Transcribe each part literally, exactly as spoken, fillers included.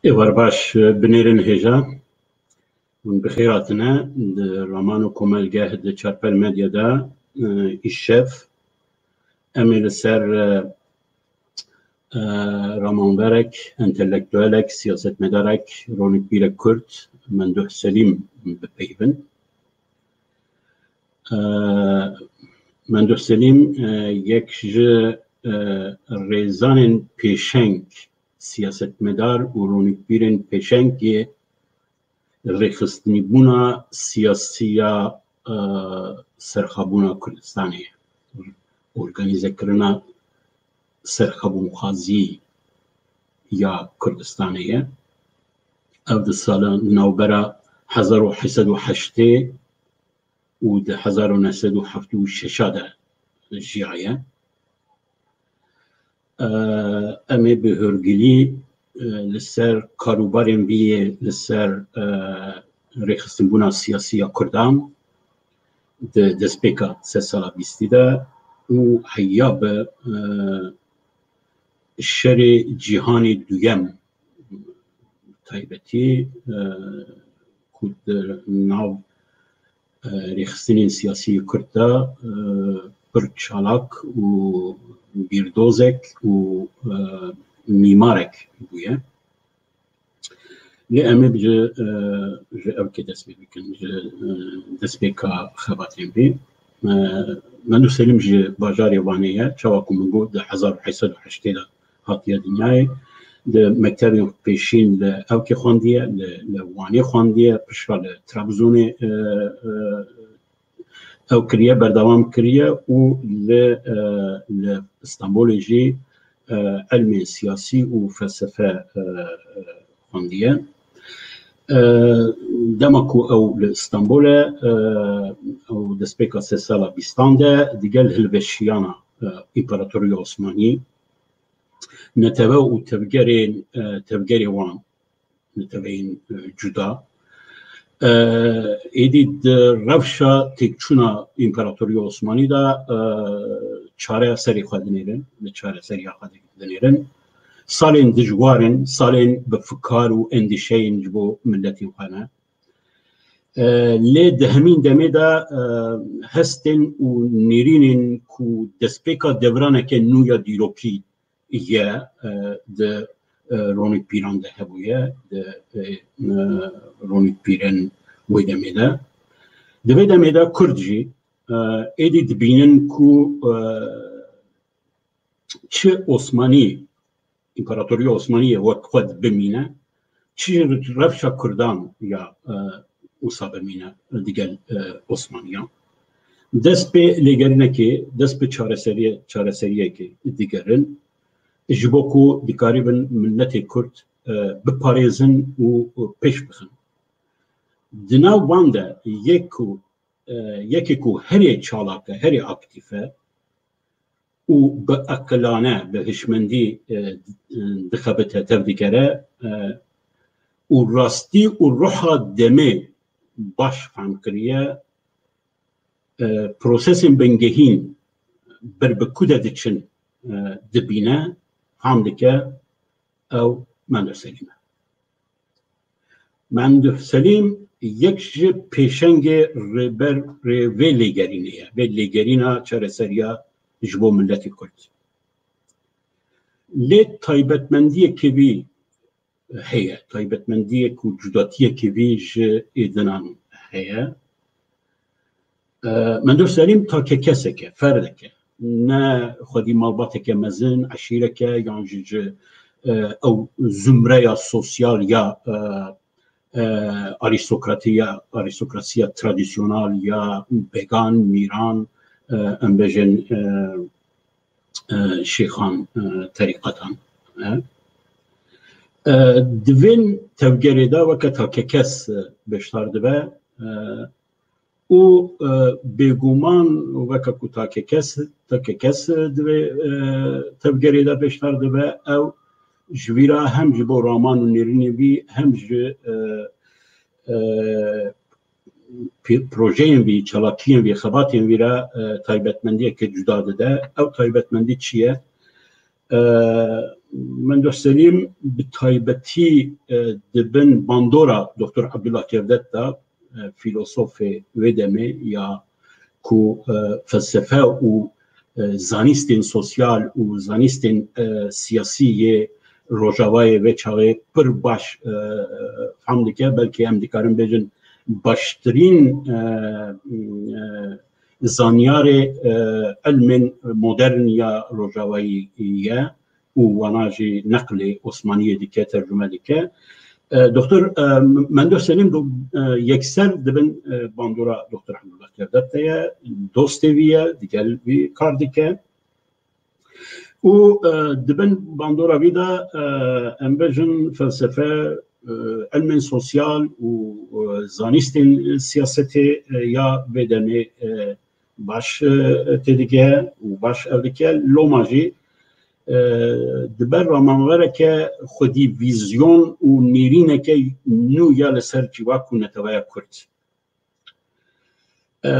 Êvar baş, binêrin hêja. Hûn bi xêr hatine. Di Raman û Komelgeh di Çarpel Medya de, e, îşev em ê li ser, e, e, ramanverek, entelektuelek, siyasetmedarek, ronîkbîrek Kurd, Menduh Selîm bipeyivin. E, Menduh Selîm, e, yek ji, e, rêzanên pêşeng, siyasetmedar û ronîkbîrên pêşeng yê rêxistinîbûna siyasî ya, e, serxabûna Kurdistanê ye. Organîzekirina serxabûnxwazî ya Kurdistanê ye. Ev di sala, di navbera hezar û heşt sed û heştê û di hezar û neh sed û heftê û şeş de jiyaye. E, em ê bi hûrgilî, e, li ser karûbarên vî yê li ser, e, rêxistinbûna siyasî ya Kurdan di destpêka sedsala bîstî de û heya bi, e, şerê cîhanê duyem taybetî, e, ku di nav, e, rêxistinên siyasî Kurd de, e, pir çalak û bîrdozek û, e, mîmarek bûye. Lê em ê ji, e, ji ewkê dest pê bikin, ji, e, destpêka xebatên vê. E, Menduh Selîm ji bajarê Wanê ye. Çawa ku min got, di hezar û heşt sed û heştê de hatiye dinyayê. Di mektebên pêşîn li ewkê xwendiye, li, li Wanê xwendiye, piştre li Trabzonê, e, e, ew kiriye, berdewam kiriye û li, e, li Stenbolê jî, e, ilmên siyasî û felsefe, e, e, xwendiye. E, dema ku ew li Stenbol e, e, ew destpêka sedsala bîstan de digel hilweşiyana, e, Împaratoriya Osmanî, netewe û tevgerên, e, tevgerê wan, neteweyên, e, cuda. E, êdî di rewşa têkçûna Împaratoriya Osmanî de, e, çareserê xwe dinêrin, li çareseriya xwe dinêrin. Salên dijwar in, salên bi fikar û endîşeyên ji bo miletên xwe ne. E, lê di hemîn demê de, e, hestên û nêrînên ku destpêka devraneke nû ya dîrokî ye, e, di, e, ronîkbîran de hebûye, di, e, e, ronîkbîrên wê demê de. Di vê demê de Kurd jî, e, êdî dibînin ku, e, çi Osmanî, Împaratoriya Osmanî ye wek xwe bimîne, çi rewşa Kurdan ya, e, wisa bimîne digel, e, Osmaniyan. Dest pê lêgerinekê, dest pê çareseriyê, çareseriyekê digerin, ji bo ku dikaribin miletê Kurd, e, biparêzin û pêş bixin. Di nav wan de yek ku, e, yekê ku herê çalak e, herê aktîf e, û bi eqilane, bi hişmendî, e, dixebite, tevdigere, e, û rastî û ruha demê baş fehm kiriye, e, prosesên bingehîn ber bi ku de diçin, e, dibîne, fehm dike, ew Menduh Selîm e. Menduh Selîm yek ji pêşengê rêber rê vê lêgerînê ye, vê lêgerîna çareseriya ji bo miletê Kurd. Lê taybetmendiyekê vî heye, taybetmendiyek û cudatiyekê vî ji êdinan heye. E, Menduh Selîm take kesek e, ferdek e. Ne xwedî malbateke mezin, eşîrek e, yan jî ji, e, ew zumreya sosyal ya, e, e, arîstokratiya, arîstokrasiya tradisyonal ya began, mîran, e, em bêjin, e, e, şêxan, e, terîqetan e. E, di vên tevgerê de weke takekes, e, beşdar dibe, e, û, e, bêguman weke ku takekes, takekes, e, di vê, e, tevgerê de beşdar dibe, ew ji vî re hem ji bo raman û nêrînê wî hem ji, e, e, pê-, projeyên wî, çalakiyên wî, xebatên wî re, e, taybetmendiyeke cuda dide. Ew taybetmendî çi ye? E, Mendoh Selîm bi taybetî, e, di bin bandora Doktor Abdullah Cevdet de, e, fîlosofê wê demê ya ku, e, felsefe û, e, zanîstên sosyal û zanîstên, e, siyasî yê Rojavayê vê çaxê pir baş, e, fam dike. Belkî em dikarin bêjin baştirîn, e, e, zanyarê, e, ilmên modern ya Rojavayî ye û wana jî neqlê Osmaniyê dike, tercume dike. E, Doktor, e, Mendoh Selîm do-, e, yekser di bin, e, bandora Doktor Abdullah Cevdet de ye, dostê wî ye, digel wî kar dike. Û, e, di bin bandora wî de, e, em bêjin felsefe, e, ilmên sosyal û, e, zanîstên siyasetê, e, ya vê demê, e, baş, e, têdige û baş ev dike. Loma jî, e, dibe ramanvereke xwedî vîzyon û nêrîneke nû ya li ser civak û neteweya Kurd. E,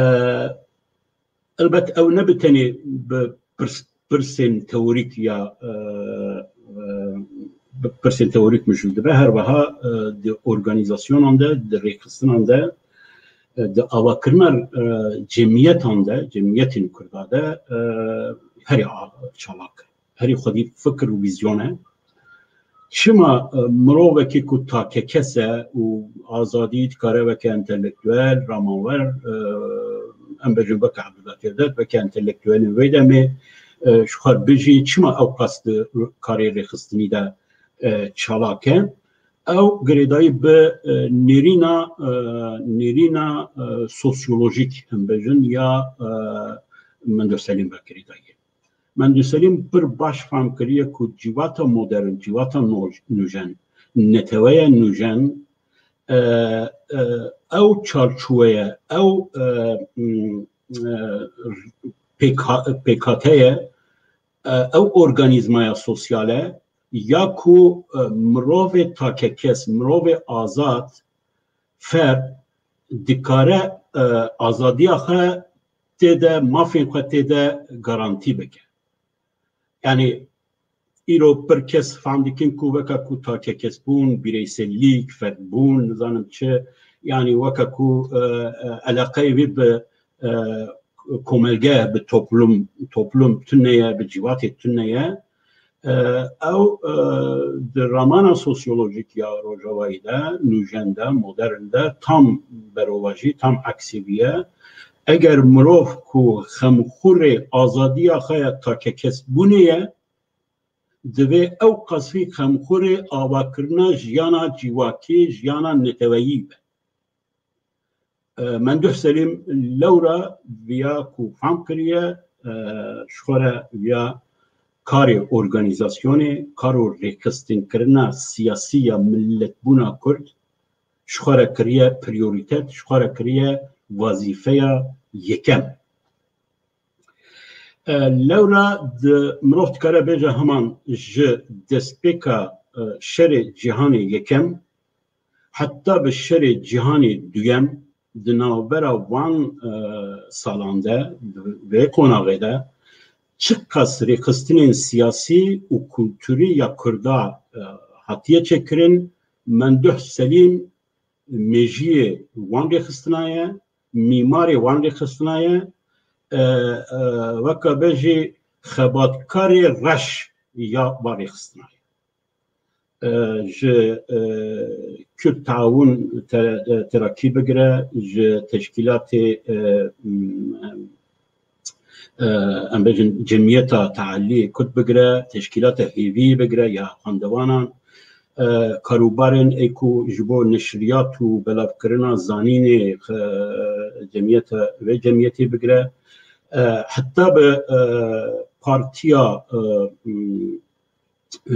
Elbet ew ne bi tenê bi pirs-, pirsên teorîk ya, e, e, bi pirsên teorîk mijûl dibe. Her wiha, e, di organîzasyonan de, di rêxistinan de, e, di avakirina, e, cemiyetan de, cemiyetên Kurda de, e, herî a-, çalak e. Herî xwedî fikir û vîzyon e. Çima, e, mirovekî ku takekes e û azadî dikare weke entelektuel, ramanwer, e, em bêjin weke Abdullah Cevdet, weke entelektuelên wê demê, e, ji xwe bijî, çima ew qas di karê rêxistinî de, e, çalak e? Ew girêdayî bi, e, nêrîna, e, nêrîna, e, sosyolojîk, em bêjin, ya, e, Mendoh Selîm ve girêdayî. Mendoh Selîm pir baş fam kiriye ku civata modern, civata noj-, nûjen, neteweya nûjen, e, e, ew çarçuweye, ew, e, m, e, pêka-, pêkhateye, e, ew organîzmaya sosyal e, ya ku, e, mirovê takekes, mirovê azad, ferd dikare, e, azadiya xwe tê de, mafên xwe tê de garantî bike. Yanî îro pir kes fam dikin ku weke ku takekesbûn, bireysellik, ferdbûn, nizanim çi, yanî weke ku, e, e, eleqeyê wî bi, e, komelge, bi toplum, toplum tune ye, bi cîvatê tune ye. E, ew, e, di ramana sosyolojîk ya Rojavayî de, nûjen de, modern de tam berovajî, tam eksî bûye. Eger mirov ku xemxurê azadiya xwe ya takekesbûnê ye, divê ew qasî xemxurê avakirina jiyana civakî, jiyana neteweyî be. E, Menduh Selîm lewra viya ku fam kiriye, e, ji xwe re viya karê organîzasyonê, kar û rêxistinkirina siyasî ya miletbûna Kurd ji xwe re kiriye priyorîtet, ji xwe re kiriye wazîfeya yekem. E, lewra di, mirov dikare bêje heman ji destpêka, e, şerê cîhanê yekem heta bi şerê cîhanê duyem di navbera van, e, salan de, di vê qonaxê de çiqas rêxistinên siyasî û kulturî ya Kurda, e, hatiye çêkirin, Menduh Selîm mêjiyê wan rêxistina ye, mîmarê wan rêxistina ye, e, e, weka bêjî xebatkarê reş ya van rêxistina ye. E, ji, e, Kürt Taawun Te-, e, Terakî bigire, ji teşkîlatê, e, m, e, em bêjin Cemiyeta Tealî Kurd bigire, Teşkîlata Hêvî bigire ya xwendevanan, e, karûbarên ê ku ji bo neşriyat û belavkirina zanînê, e, cemiyeta, vê cemiyetê bigire, e, heta bi, e, partiya, e, m, e,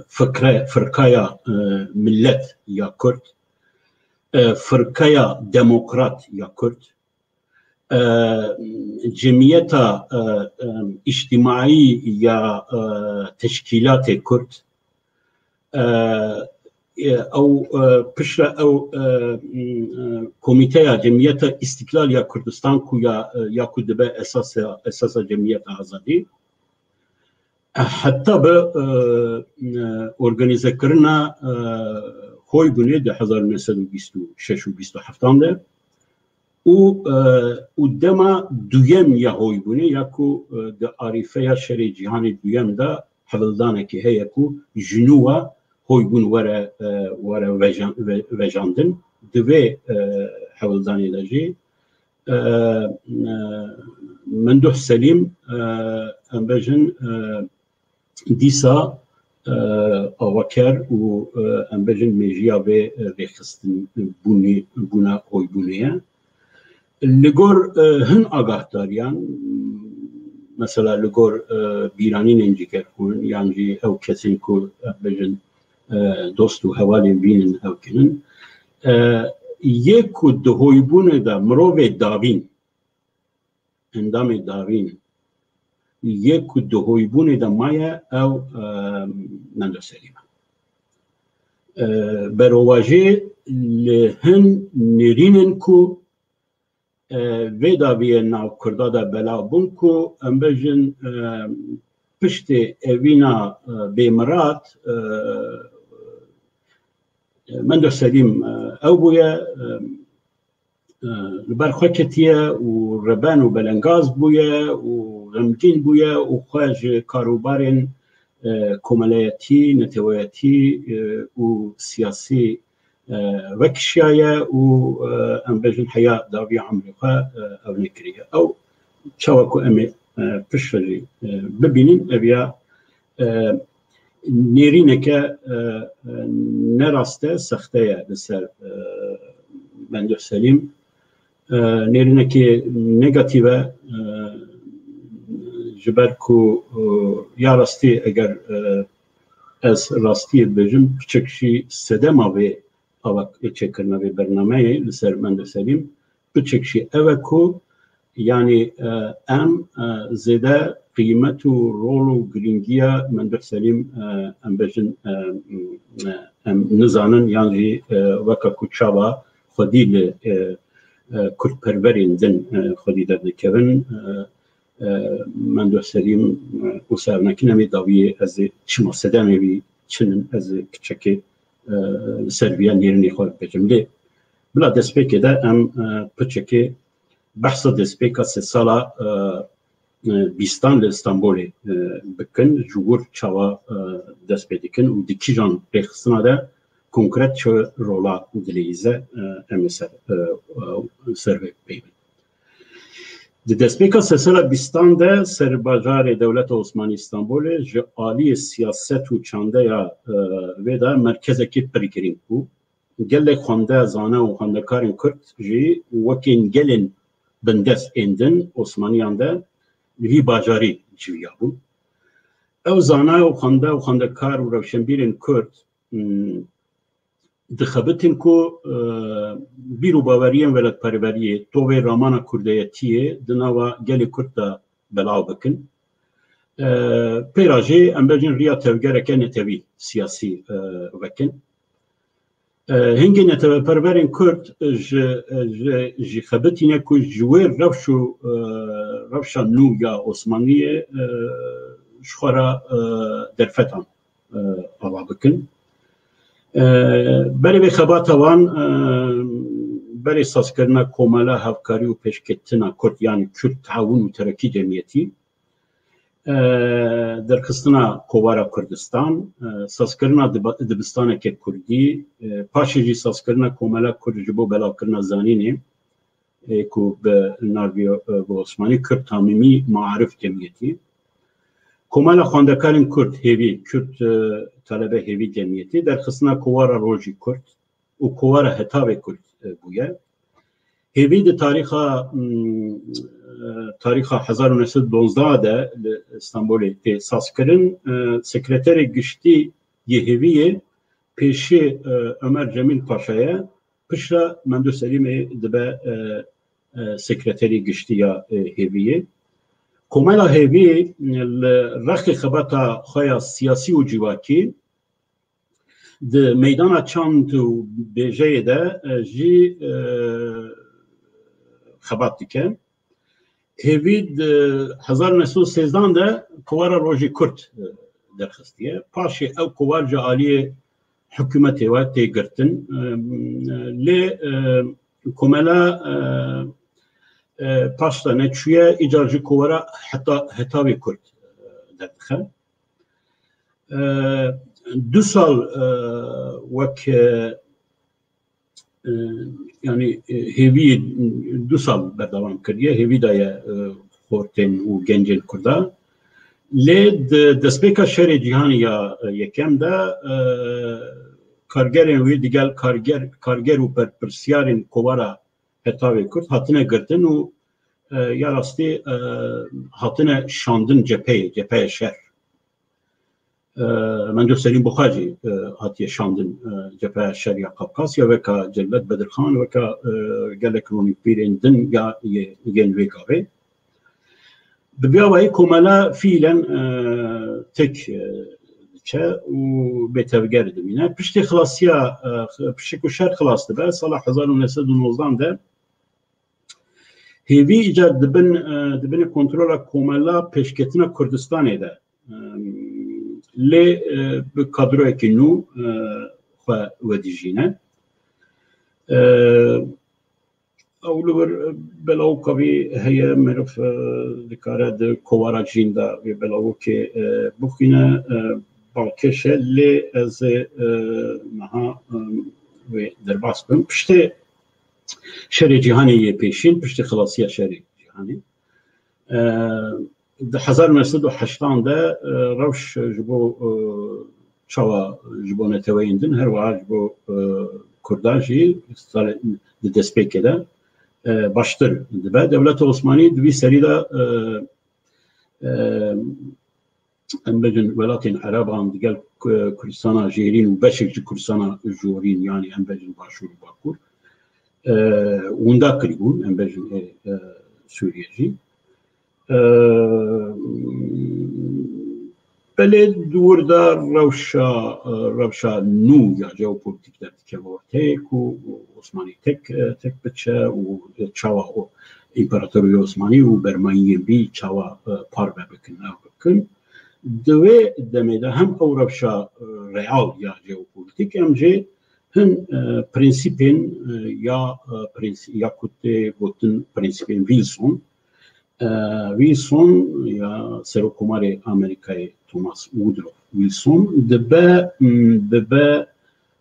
fikre, firkaya, e, millet ya Kurd, e, firkaya demokrat ya Kurd, e, cemiyeta, e, e, îctimaî ya, e, teşkîlatê Kurd, e, e, ew, e, piştre ew, e, e, komîteya Cemiyeta Îstiklal ya Kurdistan ku ya, e, ya ku dibe esasa, esasa Cemiyeta Azadî. E, heta bi, e, e, organîzekirina, e, Hoybûnê di hezar neh sed û bîst û şeş û bîst û heftan de û, e, û dema duyem ya Hoybûnê ya ku, e, di arîfeya şerê cîhanê duyem de hewldanekê heye ku ji nû ve Hoybûn were, e, were vejan-, ve-, vejandin. Di vê, e, hewldanê de jî, e, e, Menduh Selîm, e, em bêjin, e, dîsa, e, avaker û, e, em bêjin mêjiya vê, e, rêxistin bûnê, bûna Hoybûnê ye. Li gor, e, hin agahdariyan, mesela li gor, e, bîranînên jigerxwin yan jî ew kesên ku, em bêjin, e, dost û hevalên vî in ew kinin, e, yê ku di Hoybûnê de mirovê davîn, endamê davîn, yê ku di Hoybûnê de maye ew, e, Menduh Selîm e. E, berovajî li hin nêrînên ku, e, vê daviyê nav Kurda de belav bûn ku em bêjin, e, piştê evîna, e, bêmirad, e, Menduh Selîm, e, ew bûye, e, e, li ber xwe ketiye û reben û belengaz bûye û xemgîn bûye û xwe ji karûbarên, e, komeleyetî, neteweyetî, e, û siyasî, e, vekişiyaye û, e, em bêjin heya dawiya emrê xwe, e, ew nekiriye. Ew çawa ku em ê, e, piştre jî, e, bibînin, ev ya, e, nêrîneke, e, e, ne rast e, sexte ye li ser, e, Menduh Selîm. E, nêrînekê negatîf e, e, ji ber ku, e, ya rastî eger, e, ez rastiyê bibêjim, piçek jî sedema vê ava çêkirina vê bernameyê li ser Menduh Selîm, piçek jî ev e ku, yanî, e, em, e, zêde qîmet û rol û girîngiya Menduh Selîm, e, em bêjin, e, e, em nizanin yan jî, e, weke ku çawa xwedî li, e, e, kurdperwerên din, e, xwedî derdikevin, e, e, Menduh Selîm, e, û ser nekin em ê dawiyê ez ê çima sedemê wî çin in, ez ê piçekê, e, li ser viya nêrînê xwe bibêjim. Lê bila destpêkê de em, e, piçekê behsa destpêka sê sala, e, e, bîstan li Stenbolê, e, bikin, ji wir çawa, e, dest pê dikin û di kîjan rêxistina de konkret çi rola dileyîze, e, em ê ser, e, e, ser vê bipeyivin. Di destpêka sê sala bîstan de serbajarê Dewleta Osmanî Stenbolê ji aliyê siyaset û çandeya, e, vê de merkezekî pir girîng bû. Gelek xwende, zane û xwendekarên Kurd jî wekên gelên bindest ên din Osmaniyan de li vî bajarî civiya bûn. Ew zane û xwende û xwendekar û rewşenbîrên Kurd, hmm, dixebitin ku, e, bîr û baweriyên welatperweriyê, tovê ramana kurdeyetiyê di nava gelê Kurd de belav bikin. E, pêra jê em bêjin riya tevgereke netewî, siyasî, e, vekin. E, hingê neteweperwerên Kurd ji, ji, jî xebitîne ku ji wê rewş û, e, rewşa nû ya Osmaniyê, e, ji xwe re, e, derfetan, e, ava bikin. E, berê vê xebata wan, e, berê sazkirina Komela Hevkarî û Pêşketina Kurd, yanî Kürt Taawun û Terakî Cemiyetî, e, derxistina Kovara Kurdistan, e, sazkirina diba-, dibistaneke Kurdî, e, paşê jî sazkirina Komela Kurd ji bo belavkirina zanînê, ê ku bi navê, e, bi Osmanî Kürt Tamîmî Maarif Cemiyetî, Komela Xwendekarên Kurd Hêvî, Kürt, e, Talebe Hêvî Cemiyetî, derxistina Kovara Rojî Kurd û Kovara Hetavê Kurd, e, bûye. Hêvî di tarîxa, mm, tarîxa hezar û neh sed û dozdeh de li Stenbolê tê sazkirin. E, sekreterê giştî yê Hêviyê pêşî, e, Ömer Cemîl Paşa ye, piştre Mendo Selîmê dibe, e, e, sekreterê giştî ya, e, Hêviyê. Komela Hêviyê, e, li rexê xebata xwe ya siyasî û civakî di meydana çand û bêjeyê de, e, jî, e, xebat dike. Hêvî di hezar û neh sed û sêzdeh de Kovara Rojê Kurd, e, derxistiye. Paşê ew kovara ji aliyê hikûmetê ve tê girtin. E, lê, e, komela, e, e, paşta neçûye, îcar jî kovara heta, hetavê Kurd, e, derdixe. E, du sal, e, wek, e, e, yanî, e, Hêvî du sal berdewam kiriye. Hêvî daye, e, xortên û gencên Kurda. Lê di destpêka şerê cîhanê ya, e, yekem de, e, kargerên wî digel karger, karger û berpirsiyarên kovara hetavê Kurd hatine girtin û, e, ya rastî, e, hatine şandin cepheyê, cepheya şer. E, Mendo Selîm Buxa jî, e, hatiye şandin, e, cepheya şer ya Kafkasya, weka Celbet Bedirxan, weka, e, gelek ronîpîrên din ya yê, yên wê gavê. Bi vî awayî komela fiîlen, e, tek, e, diçe û bêtevger dimîne. Piştî xilasiya, e, piştî ku şer xilas dibe, sala hezar û neh sed û nozdeh de Hêvî îcar dibin, e, dibine kontrola komela pêşketina Kurdistanê de, e, lê, e, bi kadroyekî nû, e, xwe vedijîne. E, ew li wir, e, belawka vî heye, meriv, e, dikare di kovara cîn de vê belawokê, e, bixwîne, e, balkêş e, lê ez ê, e, niha, e, wê derbas bim. Piştê şerê cîhanê yê pêşîn, piştî xilasiya şerê cîhanê, e, di hezar û neh sed û heştan de, e, rewş ji bo, e, çawa ji bo neteweyên din, her wiha ji bo, e, Kurdan jî salê di destpêkê de, e, baştir dibe. Dewleta Osmanî di vî serî de, e, e, em bêjin welatên Ereban digel Ku-, Kurdistana Jêrîn û beşek ji Kurdistana Jorîn, yanî em bêjin Başûr û Bakur, e, winda kirîbûn, em bêjin, e, e, Sûriye jî. E, belê di wir de rewşa, e, rewşa nû ya jeopolitîk derdikeve ortê ku Osmanî tek, e, tek biçe û çawa o împaratoriyê Osmanî û bermayiyên bî çawa, e, parve bikin, ew bikin. Di wê demê de hem ew rewşa, e, real ya jeopolitîk, em jî hin, e, prensîpên, e, ya, e, prensî-, ya ku tê gotin prensîpên Wilson, e, Wilson ya Serokkomarê Amerîkayê Thomas Woodrow Wilson dibe, m, dibe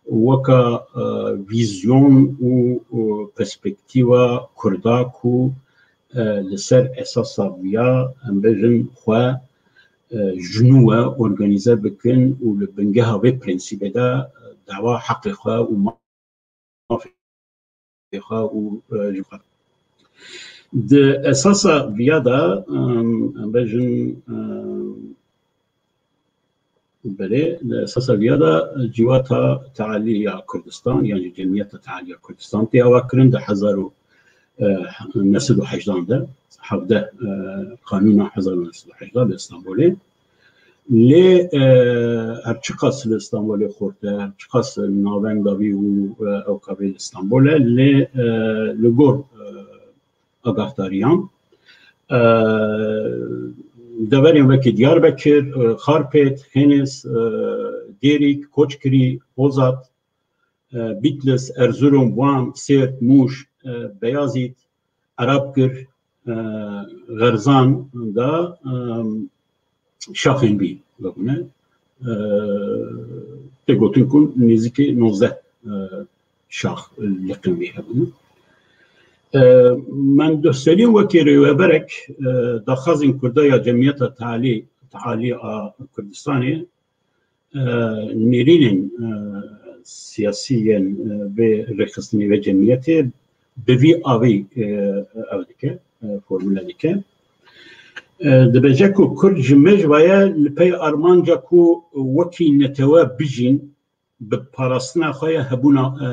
weka, e, vîzyon û, û perspektîva Kurda ku, e, li ser esasa viya, em bêjin, xwe, e, ji nû ve organîze bikin û li bingeha vê prensîbê de, e, dawa heqê xwe û mafê xwe û, e, ji xwe. Di esasa viya de, em, em bêjin, em, belê, di esasa viya de Civata Tealî ya Kurdistan, yan jî Cemiyeta Tealî ya Kurdistan tê avakirin di hezar û, e, neh sed û hejdan de, hevdeh, e, Kanûna hezar û neh sed û hejdan li Stenbolê. Lê, e, her çiqas li Stenbolê xurt e, her çiqas navenda vî û, e, ewka vê li Stenbol e, lê, e, li gor, e, agahdariyan, e, deverên wekî Diyarbekir, e, Xarpêt, Xênis, e, Dêrîk, Koçkirî, Hozat, e, Bîtlis, Erzurum, Wan, Sêrt, Mûş, e, Beyazît, Erabgir, e, Xerzan de, e, şaxên bî vebûne. E, tê gotin ku nêzîkî nozdeh, e, şax liqên vî hebûne. E, Mendo Selîm wekî rêveberek, e, daxwazên Kurda ya Cemiyeta Tealî, Tealî a Kurdistanê, e, nêrînên, e, siyasî yên, e, vê rêxistinê, vê cemiyetê bi vî avî, e, ew dike. e, formule dike. E, dibêje ku Kurd ji me ji vaye li pey armanca ku wekî netewe bijîn, bi parastina xwe ya hebûna, e,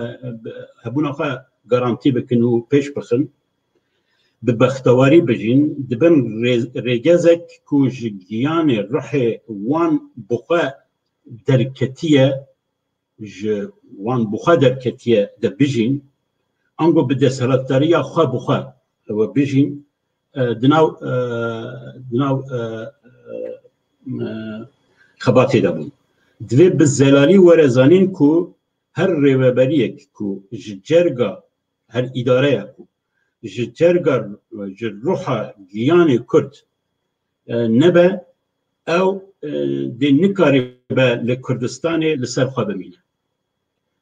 bi hebûna xwe garantî bikin û pêş bixin, bi bextewarî bijîn, dibin rê-, rêgezek ku ji giyanê, ruhê wan bi xwe derketiye, ji wan bi xwe derketiye de bijîn, ango bi desthilatdariya xwe bi xwe ew bijîn, e, di nav, e, di nav, e, e, e, xebatê de bûn. Divê bi zelalî were zanîn ku her rêveberiyek ku ji cerga, her îdareya ku ji cerga, ji ruha giyanê Kurd, e, nebe, ew, e, dê nikaribe li Kurdistanê li ser xwe bimîne.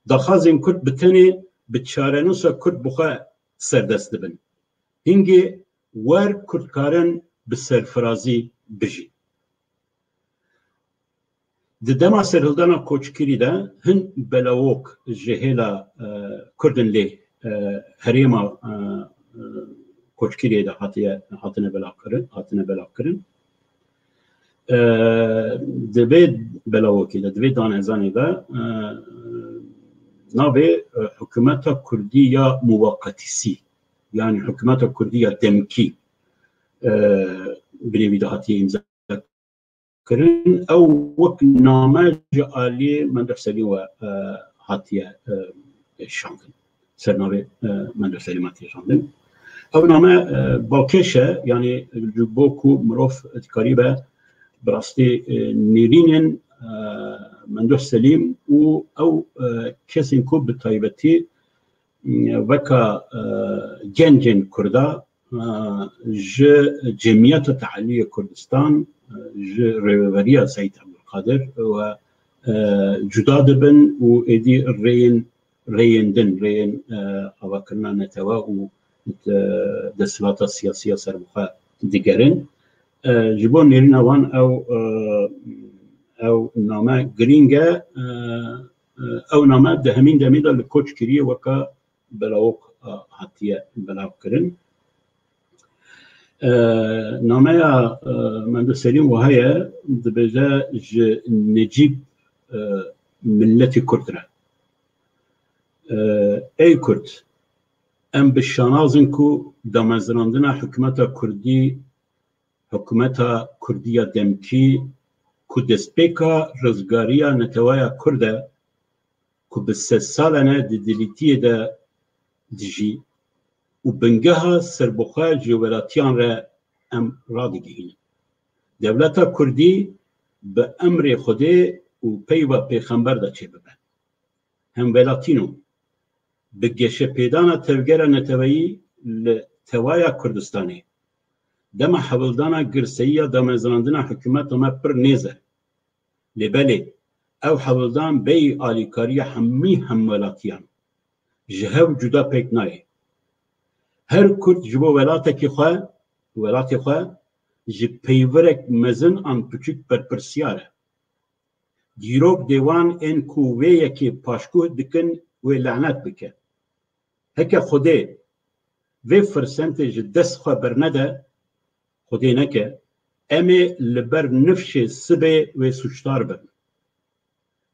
Daxwazên Kurd bi tenê bi çarenûsa Kurd bi xwe serdest dibin. Hingê wer Kurd karin bi serfirazî bijîn. Di dema serhildana koçkirî de hin belawok ji hêla, e, Kurdin lê, e, herêma, e, e, koçkiriyê de hatiye, hatine belavkirin, hatine belavkirin. E, di vê belawokê de, di vê danezanê de, e, navê, e, hikûmeta Kurdî ya muwaqetîsî, yanî hikûmeta Kurdî ya demkî, e, binêvî de hatiye îmza kirin. Ew wek name ji aliyê Memduh Selîm we, e, hatiye, e, şandin. Ser navê, e, Memduh Selîm hatiye şandin. Ew name, e, balkêş e, yanî ji bo ku mirov dikaribe bi rastî, e, nêrînên, e, Memduh Selîm û ew, e, kesên ku bi taybetî, e, weka, e, gencên Kurda, e, ji Cemiyeta Tealî yê Kurdistan, e, ji rêveberiya Seyîd Ebdulkadir we, e, cuda dibin û êdî rêyên rêyên din, rêyên, e, avakirina netewe û, e, desthilata siyasî ya serbixwe digerin. E, ji bo nêrîna wan ew, e, ew name girîng e. E, e, ew name di hemîn demê de li koç kiriye, weka belawok, e, hatiye belavkirin. E, nameya, e, Memduh Selîm wiha ye, dibêje ji Necîb, e, miletê Kurd re. E, ey Kurd, em bi şanaz in ku damezrandina hikûmeta Kurdî, hikûmeta Kurdî ya demkî ku destpêka rizgariya neteweya Kurd e, ku bi sed salan e di dilîtiyê de dijî û bingeha serbixwe ji welatiyan re em radigihînin. Dewleta Kurdî bi emrê Xwedê û peyva pêxember de çêbibe. Hemwelatîno, bi geşepêdana tevgera neteweyî li tevaya Kurdistanê, dema hewldana girseyî ya damezrandina hikûmeta me pir nêz e. Lê belê, ew hewldan bêyî alîkariya hemî hemwelatiyan, ji hev cuda pêk nayê. Her Kurd ji bo welatekî xwe, welatê xwe, ji peyvirek mezin an piçûk berpirsiyar e. Dîrok dê wan ên ku wê yekê paşguh dikin wê lanet bike. Heke Xwedê vê firsentê ji dest xwe bernede, Xwedê neke, em ê li ber nifşê sibê wê sûcdar bin.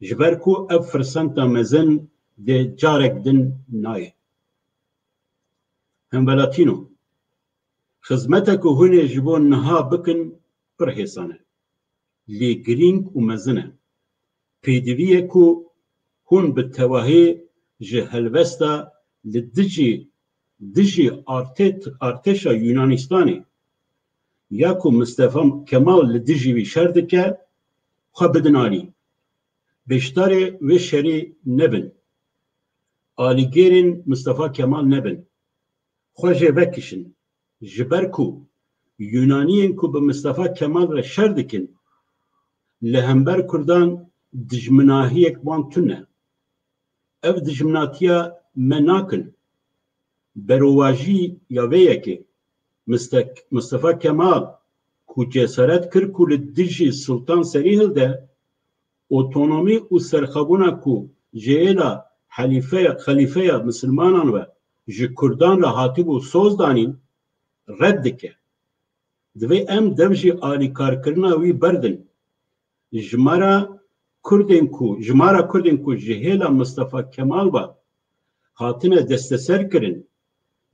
Ji ber ku ev firsenta mezin dê carek din nayê. Hemwelatîno, xizmeta ku hûn ê ji bo niha bikin pir hêsan e. Lê girîng û mezin e. Pêdivî ye ku hûn bi tevahî ji helwesta li dijî, dijî artêt-, artêşa Yunanistanê ya ku Mistefa Kemal li dijî wî şer dike, xwe bidin alî. Beşdarê wê şerî nebin. Alîgêrên Mistefa Kemal nebin. Xwe jê vekişin. Ji ber ku Yunaniyên ku bi Mistefa Kemal re şer dikin, li hember Kurdan dijminahiyek wan tune. Ev dijminatiya me nakin. Berowajî ya vê yekê, Mistek-, Mistefa Kemal ku cesaret kir ku li dijî Sultan Serî hilde, otonomî û serxwebûna ku ji hêla helîfeya, xelîfeya misilmanan ve ji Kurdan re hatibû soz danîn, red dike. Divê em dev jî alîkarkirina wî berdin. Jimara Kurdên ku, jimara Kurdên ku ji hêla Mistefa Kemal ve hatine desteser kirin,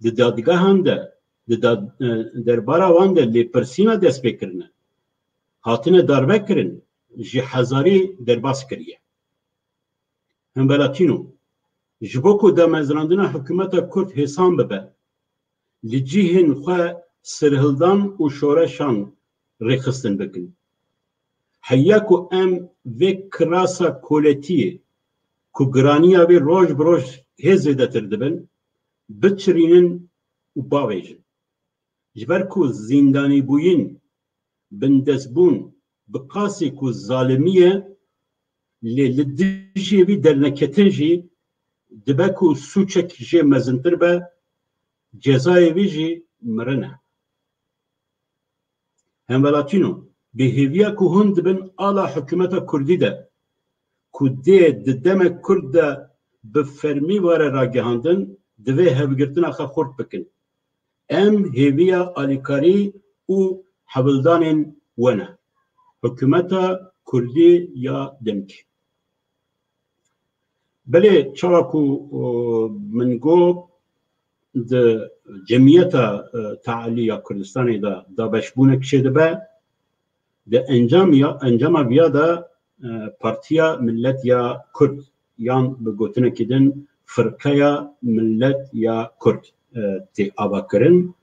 di dadgehan de, di dad-, e, derbara wan de lêpirsîna dest pê kirine, hatine darve kirin, ji hezarî derbas kiriye. Hemvelatîno, ji bo ku damezrandina hikûmeta Kurd hêsan bibe, li cihên xwe sirhildan û şoreşan rêxistin bikin. Heya ku em vê kirasa koletiyê ku giraniya wê roj bi roj hê zêdetir dibin, biçirînin û bavêjin. Ji ber ku zîndanîbûyîn, bindestbûn, bi qasî ku zalimî ye, lê li dijî wî derneketin jî dibe ku sûçek jê mezintir be, cezayê wî jî mirin e. Hemvelatîno, bi hêviya ku hûn dibin ala hikûmeta Kurdî de, ku dê di demek Kurd de bi fermî were ragihandin, divê hevgirtina xwe xurt bikin. Em hêviya alîkarî û hewldanên we ne. Hikûmeta Kurdî ya demkî. Belê, çawa ku, o, min got, di cemiyeta, e, tealî ya Kurdistanê de dabeşbûnek çêdibe, di encam ya, encama viya de, e, Partiya Millet ya Kurd yan bi gotinekî din Firqeya Millet ya Kurd, e, tê avakirin.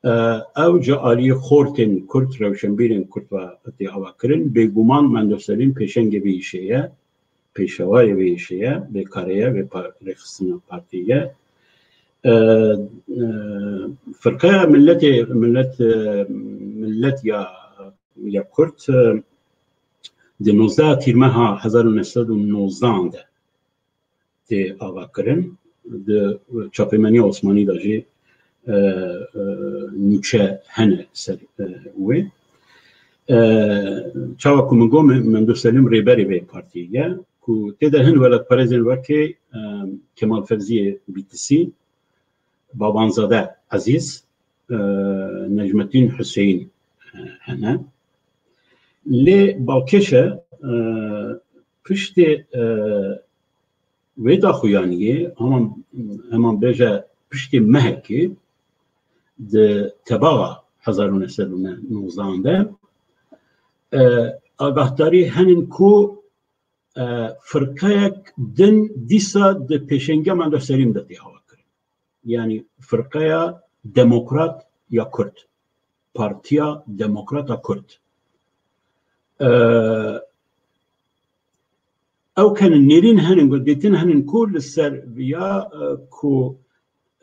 E, ew ji aliyê xortên Kurd, rewşenbîrên Kurd ve tê avakirin. Bêguman Mendo Selîm pêşengê vê îşê ye, pêşewayê vê îşê ye, vê karê ye, vê pa-, rêxistina partiyê ye. E, e, Firqeya Milletê, Millet, e, Millet ya, ya Kurd, e, di nozdeha Tîrmeha hezar û neh sed û nozdehan de tê avakirin. Di çapemeniya Osmanî de jî, e, e, nûçe hene ser, e, wê. E, çawa ku min got, Me-, Mendo Selîm rêberê vê partiyê ye, ku tê de hin welatparêzên wekê, e, Kemal Fevziyê Bîtisî, Babanzade Ezîz, e, Necmettin Hüseyin, e, hene. Lê balkêş e, e, piştê, e, wê daxuyaniyê, heman, heman bêje piştê mehekê di tebaxa hezar û neh sed û nozdehan de, e, agahdarî henin ku, e, firqeyek din dîsa di pêşengiya Mendo Selîm de tê avakirin. Yanî Firqeya Demokrat ya Kurd. Partiya Demokrata Kurd. E, ew kenin nêrîn henin, dîtin henin ku li ser viya, e, ku,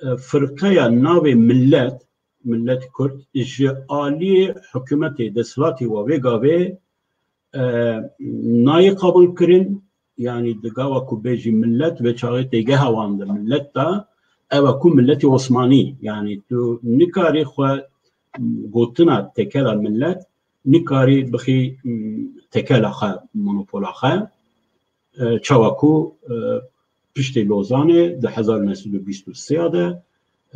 e, firqeya navê Millet, Millet Kurd, ji aliyê hikûmetê, desthilatê wa vê gavê, e, nayê qebûl kirin, yanî di gava ku bêjî millet, vê çaxê têgeha wan di millet de, ew e ku milletê Osmanî, yanî tu nikarî xwe gotina tekela millet, nikarî bixî, m, tekela xwe, monopola xwe, e, çawa ku, e, piştê Lozanê di hezar û neh sed û bîst û sê de,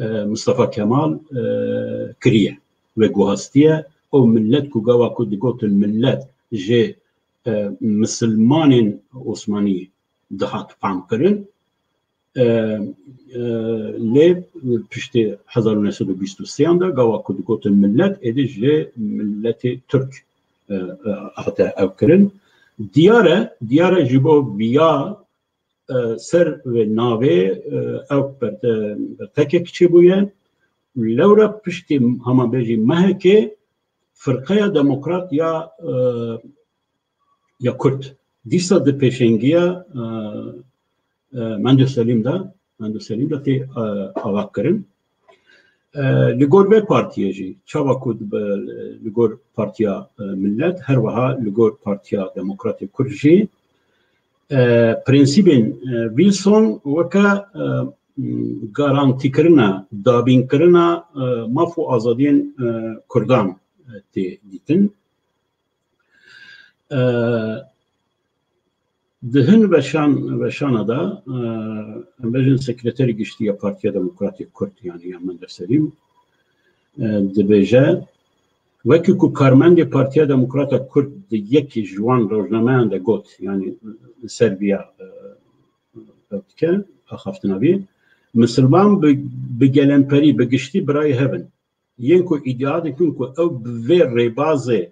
e, Mistefa Kemal, e, kiriye, veguhastiye. Ew millet ku gava ku digotin millet ji, e, misilmanên Osmanî dihat fam kirin. E, e, lê piştê hezar û neh sed û bîst û sê de gava ku digotin millet, êdî ji milletê Tirk, e, e, hate ev kirin. Diyar e, diyar e ji bo viya, e, ser vê navê, e, ew perte-, pertekek çêbûye. Lewra piştî hema bêjî mehekê Firqeya Demokrat ya, e, ya Kurd dîsa di pêşengiya, e, e, Mendo Selîm de, Mendo Selîm de tê, e, avakirin. E, li gor vê partiyê jî, çawa ku dibe, li gor Partiya, e, Millet, her wiha li gor Partiya Demokratê Kurd jî, e, prensîbên, e, Wilson weke, e, garantîkirina, dabînkirina, e, maf û azadiyên, e, Kurdan, e, tê dîtin. E, di hin weşan-, weşana de, e, em bêjin sekreterê giştî ya Partiya Demokratê Kurd, yanî ya Mendo Selîm, e, dibêje, wekî ku karmendê Partiya Demokrata Kurd di yekî ji wan rojnameyan de got, yanî li ser viya, e, dike, axaftina vî, misilman bi, bi gelemperî, bi giştî birayê hev in. Yên ku îdia dikin ku ew bi vê rêbazê,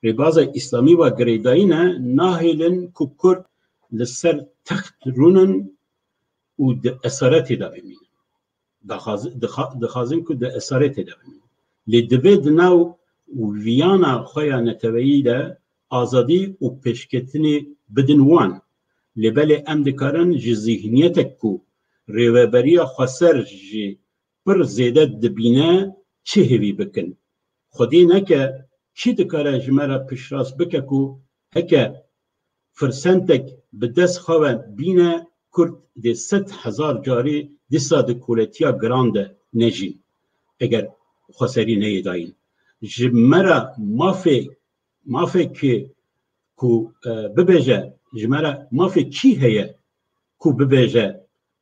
rêbaza îslamî ve girêdayî ne, nahêlin ku Kurd li ser text rûnin û di esaretê de bimînin. Daxaz-, dixa-, dixwazin ku di esaretê de bimînin. Lê divê di nav û viyana xwe ya neteweyî de azadî û pêşketinê bidin wan. Lê belê em dikarin ji zîhniyetek ku rêveberiya xweser jî pir zêde dibîne çi hêvî bikin? Xwedê neke kî dikare ji me re piştrast bike ku heke firsentek bi dest xwe ve bîne, Kurd dê sed hezar carî dîsa di koletiya giran de nejîn, eger xweserî neyê dayîn. Ji me re mafê, mafê ki ku, e, bibêje, ji me re mafê kî heye ku bibêje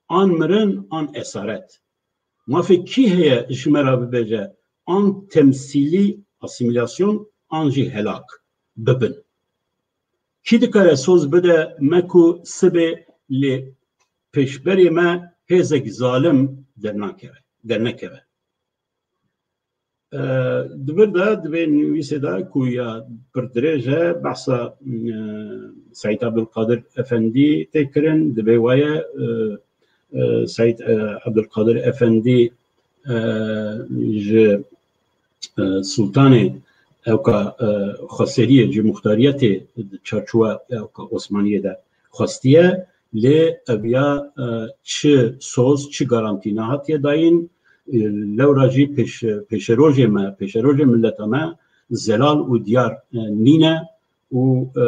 an mirin an esaret? Mafê kî heye ji me re bibêje an temsîlî, asîmîlasyon, an jî helak bibin? Kî dikare soz bide me ku sibê lê pêşberê me hêzek zalim dernakeve, dernekeve? E, di vir de, di vê nivîsê de ku ya pir dirêj e, behsa, e, Seîd Abdulkadir Efendî tê kirin, divê waye, e, e, Seîd, e, Abdulkadir Efendî, e, ji, e, Sultanê ewka, e, xweseriyê ji muxtariyetê di çarçowa ewka Osmaniyê de xwestiye, lê ev ya, e, çi soz, çi garantî nehatiye dayîn, e, lewra jî pêş-, pêşerojê me, pêşerojê mileta me zelal û diyar, e, nîne û, e,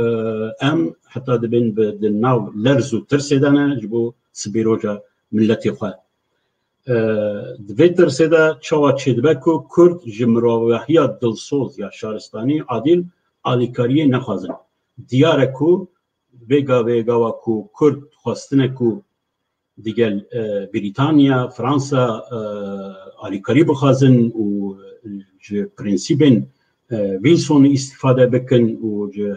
em heta dibên bi, di nav lerz û tirsê de ne ji bo sibê roja miletê xwe. E, di vê tirsê de çawa çêdibe ku Kurd ji mirovahiya dilsoz ya şaristanî adîl alîkariyê nexwazin? Diyar e ku vê gavê gava ku Kurd xwestine ku digel, e, Brîtanya, Fransa, e, alîkarî bixwazin û ji prensîbên, e, Wilson îstîfade bikin û ji,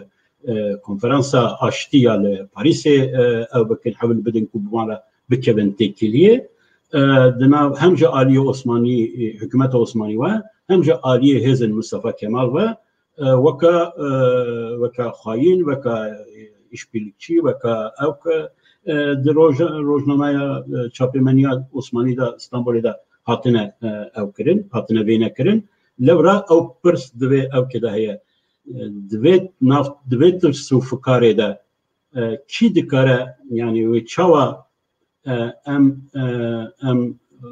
e, konferansa aştî ya li Parîsê, e, ew bikin, hewl bidin ku bi wan re bikevin têkiliyê. E, di nav hem ji aliyê Osmanî, e, hikûmeta Osmanî ve, hem ji aliyê hêzên Mustafa Kemal ve, e, weke, e, weke xayîn, weke, e, îşbirlikçî, weke ewk, e, di roj-, rojnameya, e, çapemeniya Osmanî de, Stenbolê de hatine, e, ew kirin, hatine vêne kirin. Lewra ew pirs di vê ewkê de heye. E, di vê nav, di vê tirs û fikarê de, e, kî dikare, yanî wê çawa, e, em, e, em, e,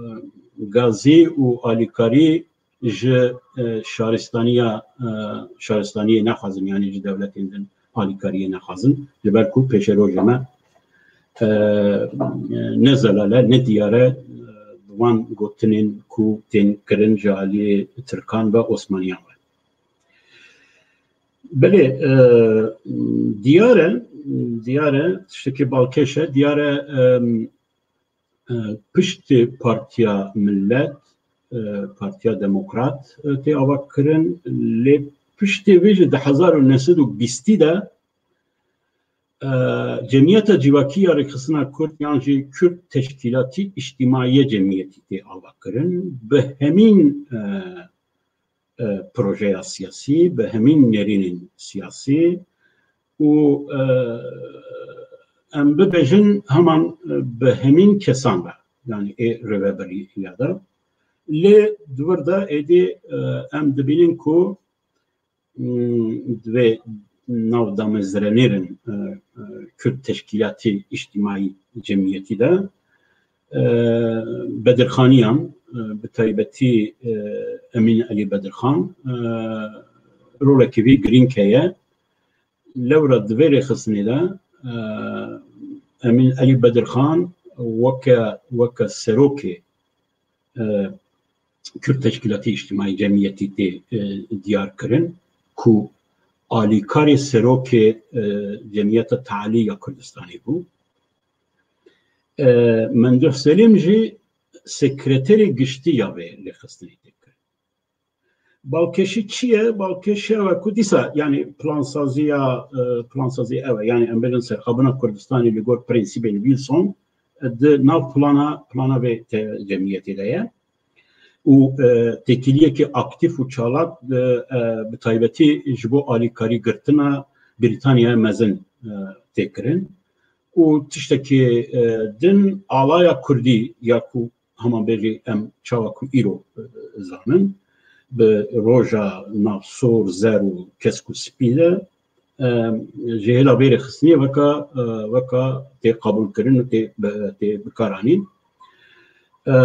gazî û alîkarî ji, e, şaristaniya, e, şaristaniyê nexwazin, yanî ji dewletên din alîkariyê nexwazin, ji ber ku pêşerojê me, e, ne zelal e, ne diyar e, e, bi wan gotinên ku tên kirin ji aliyê Tirkan ve, Osmaniyan ve. Belê, e, diyar e, diyar e, tiştekî balkêş e, diyar e, e, e, piştî Partiya Millet, e, Partiya Demokrat, e, tê avakirin, lê piştî vê jî di hezar û neh sed û bîstî de, e, Cemiyeta Civakî ya Rêxistina Kurd yan jî Kürt Teşkîlatî Îctimaîye Cemiyetî tê avakirin. Bi hemîn, e, e, projeya siyasî, bi hemîn nerînên siyasî û, e, em bibêjin heman, e, bi hemîn kesan ve, yanî ê rêveberiya de. Lê di vir de êdî, e, em dibînin ku, m, di vê nav damezrenêrin, e, e, Kürt Teşkîlatî Îctimaî Cemiyetî de, e, Bedirxaniyan, e, bi taybetî, e, Emîn Elî Bedirxan, e, rolekî vî girîng heye. Lewra di vê rêxistinê de, e, Emîn Elî Bedirxan weke, weke serokê, e, Kürt Teşkîlatî Îctimaî Cemiyetî tê, e, diyar kirin ku alîkarê serokê, e, Cemiyeta Tealî ya Kurdistanê bû. E, Memduh Selîm jî sekreterê giştî ya vê rêxistinê tê kirin. Balkêşî çi ye? Balkêşî ew e ku dîsa, yani plansaziya, e, plansazî ew e. Yani em bêjin serxwebûna Kurdistanê li gor prensîbên Wilson, e, di nav plana, plana vê te-, cemiyetê de ye. Û, e, têkiliyekî aktîf û çalak, e, e, bi taybetî ji bo alîkarî girtina Brîtanyaya mezin, e, tê kirin. Û tiştekî, e, din alaya Kurdî ya ku hema bêjî em çawa ku îro, e, zanin, bi roja nav sor, zer û kesk û spî de, e, ji hêla vê rêxistinê weka, e, weka tê qebûlkirin û tê bi-, tê bikaranîn. E,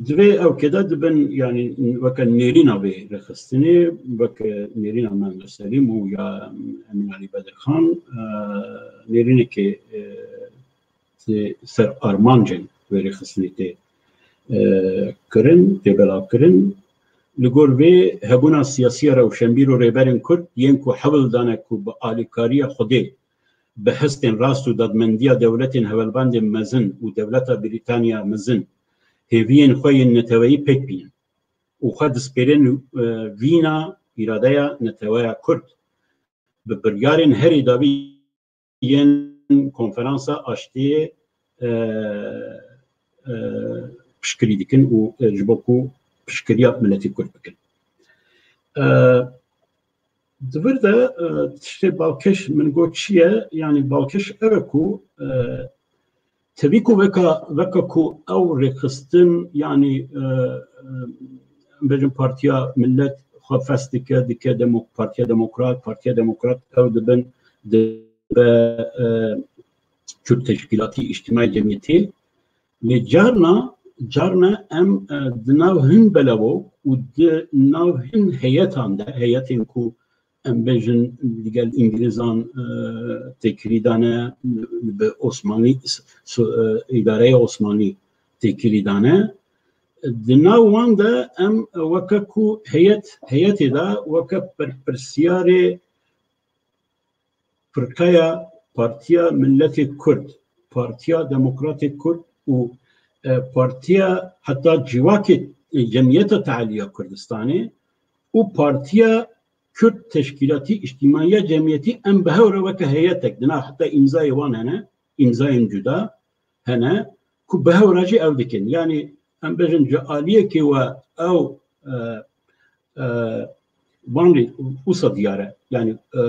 Di vê ewkê de dibin, yani weke nêrîna vê rêxistinê, weke nêrîna Mehmet Selîm û ya Emîn Alî Bedirxan, e, nêrînekê, e, tê ser armancên vê rêxistinê tê, e, kirin, tê belavkirin. Li gor vê hebûna siyasiya rewşenbîr û rêberên Kurd yên ku hewl dane ku bi alîkariya Xwedê bi hestên rast û dadmendiya dewletên hevalbendên mezin û dewleta Brîtanya mezin hêviyên xwe yên neteweyî pêk bînin û xwe dispêrin, e, vîna îradeya neteweya Kurd bi biryarên herî dawî yên Konferansa Aştiyê, e, e, piştgirî dikin û, e, ji bo ku piştgiriya miletî Kurd bikin. E, Di vir de, e, tiştê balkêş min got çi ye? Yanî balkêş ew e ku, e, tevî ku weka, weka ku ew rêxistin, yanî, e, e, em bêjin Partiya Millet xwe fes dike, dike demo-, Partiya Demokrat, Partiya Demokrat ew dibin dibe, e, Kürt Teşkîlatî Îctimaî Cemiyetî. Lê carna, carna em, e, di nav hin belevo û di nav hin heyetan de, heyetên ku em bêjin digel Îngilîzan, e, têkilî dane, bi Osmanlî, s-, s-, e, îdareya Osmanlî têkilî dane. Di nav wan de em weke ku heyet, heyetê de weke berpirsiyarê firqeya Partiya Miletê Kurd, Partiya Demokratê Kurd û, e, partiya heta civakê, e, Cemiyeta Tealiya Kurdistanê û Partiya Kurd Teşkîlatî Îctimaiya Cemiyetî em bi hev re weke heyetek, dina heta îmzayê wan hene, îmzayên cuda hene ku bi hev re jî ew dikin. Yanî em bêjin ji aliyekê we ew, e, e, van rê-, wisa diyar e. Yanî, e,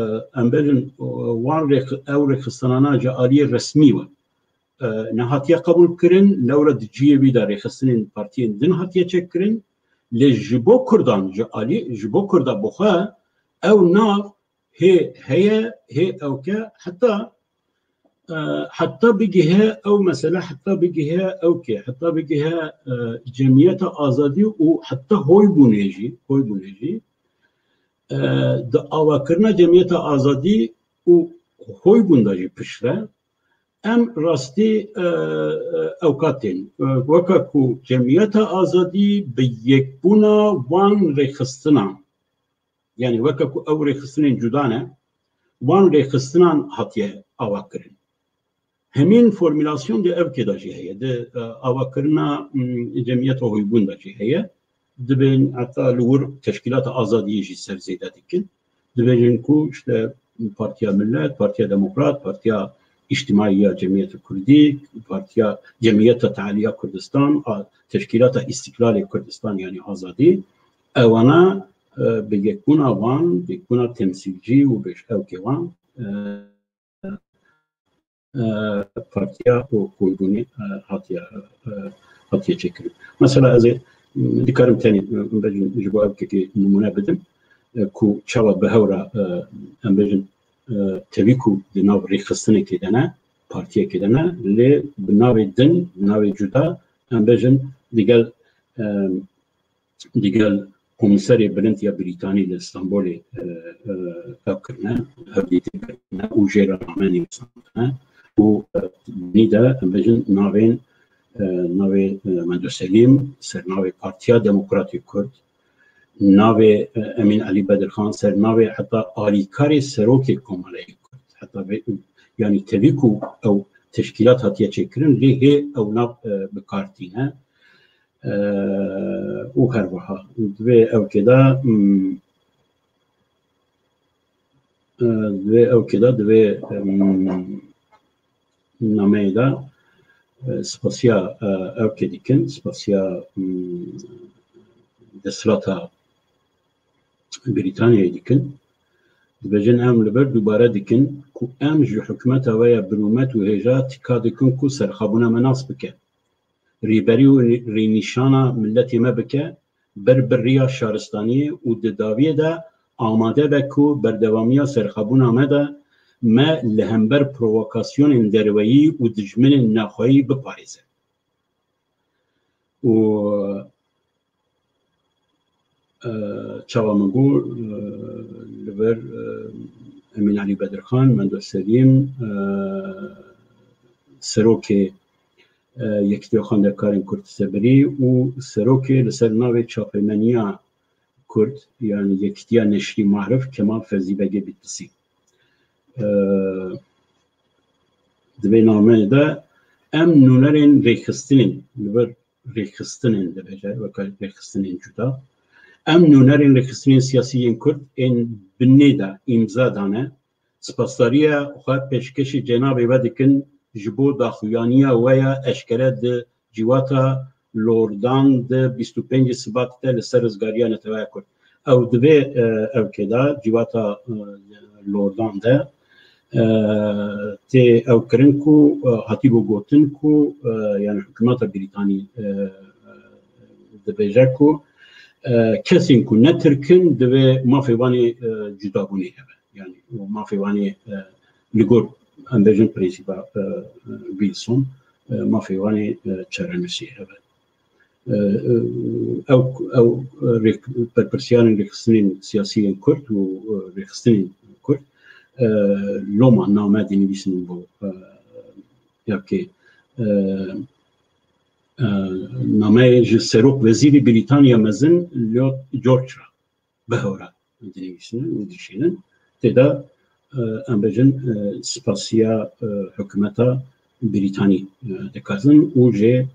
em bêjin, e, wan rêx-, ew rêxistinana ji aliyê resmî we, e, nehatiye qebûl kirin, lewra di cihê wî de rêxistinên partiyên din hatiye çêkirin. Lê ji bo Kurdan, ji alî, ji bo Kurda bi xwe ew nav hê heye, hê ewke, heta, e, heta bigihe ew mesele, heta bigihe ewkê, heta bigihe, e, cemiyeta azadî û heta hoybûnê jî, hoybûnê jî, e, di avakirina cemiyeta azadî û hoybûn de jî piştre, em rastî, e, e, ewka tên. E, weke ku cemiyeta azadî bi yekbûna wan rêxistinan, yanî weke ku ew rêxistinên cuda ne, wan rêxistinan hatiye avakirin. Hemîn formîlasyon di ewkê de jî heye, di, e, avakirina, mm, cemiyeta hoybûn de jî heye. Dibên heta li wir teşkîlata azadiyê jî ser zêde dikin. Dibêjin ku işte Partiya Millet, Partiya Demokrat, Partiya Îctimaî ya Cemiyeta Kurdî, Partiya Cemiyeta Tealiya Kurdistan, a, Teşkîlata Îstîklalê Kurdistan, yanî Azadî, ewana, e, bi yekbûna wan, yekbûna temsîlcî û beşevkê wan, e, e, partiya û hoybûnê, e, hatiye, e, hatiye çêkirin. Mesela ez ê, m, dikarim tenê, e, bêjim, ji bo ew kekê nimûne bidim, e, ku çawa bi hew re, e, em bêjin, e, tevî ku di nav rêxistinekê de ne, partiyekê de ne, lê bi navê din, bi navê cuda, em bêjin, digel, e, digel Komîserê Bilind ya Brîtanî li Stenbolê, e, e, ev kirine, hevdîtî kirine û jê re name nivîsandine û, e, nî de em bêjin navên, e, navê, e, Mendo Selîm, ser navê Partiya Demokratê Kurd, navê, e, Emîn Elî Bedirxan, ser navê heta alîkarê serokê Komeleyê Kurd. Heta vê, yanî tevî ku ew teşkîlat hatiye çêkirin, lê hê ew nav, e, bi kar tîne. E, û her wiha. Di vê ewkê de, mm, e, di vê ewkê de, di vê, mm, nameyê de, e, spasiya, e, ewkê dikin, spasiya, mm, desthilata Brîtanyayê dikin. Dibêjin, em li vir dubare dikin ku em ji hikûmeta we ya birûmet û hêja tika dikin ku serxabûna me nas bike. Rêberî û rênîşana miletê me bike, ber bi riya şaristaniyê û di dawiyê de amade be ku berdewamiya serxabûna me de me li hember provokasyonên derweyî û dijminên nexweyî biparêze. Û, e, çawa min got, e, li vir, e, Emîn Elî Bedirxan, Mendo Selîm, e, serokê, e, Yekîtiya Xwendekarên Kurd Sebirî û serokê li ser navê çapemeniya Kurd, yanî Yekîtiya Neşrî Marif, Kemal Fevzî Begê Bîtlisî. E, di vê nameyê de em nûnerên rêxistinên, li vir rêxistinên dibêje, weke rêxistinên cuda. Em nûnerên rêxistinên siyasî yên Kurd ên binê de îmza dane, spasdariya xwe pêşkêşî cenabê we dikin ji bo daxuyaniya we ya eşkere di civata Lordan di bîst û pêncî Sibatê de li ser rizgariya Neteweya Kurd. Ew di vê, e, ewkê de, civata, e, Lordan de, e, tê ew kirin ku, e, hatîbû gotin ku, e, yani hikûmeta Brîtanî, e, dibêje ku, e, kesên ku ne Tirk in divê mafê wan ê, e, cudabûnê hebe. Yani mafê wan ê, e, li gor, em bêjin, prensîba, e, e, Wilson, e, mafê wan ê, e, çarenusî hebe. E, e, ew, ew, e, rêk-, berpirsiyarên rêxistinên siyasî yên Kurd û, e, rêxistinên Kurd, e, loma name dinivîsin bo, e, ya ke, e, e, nameyê ji Serok Wezîrî Brîtanya Mezin Lloyd George re, Beho re dinivîsînin û dişînin. Tê de, e, em bêjin, e, spasiya, e, hikûmeta Brîtanî, e, dikarin û jê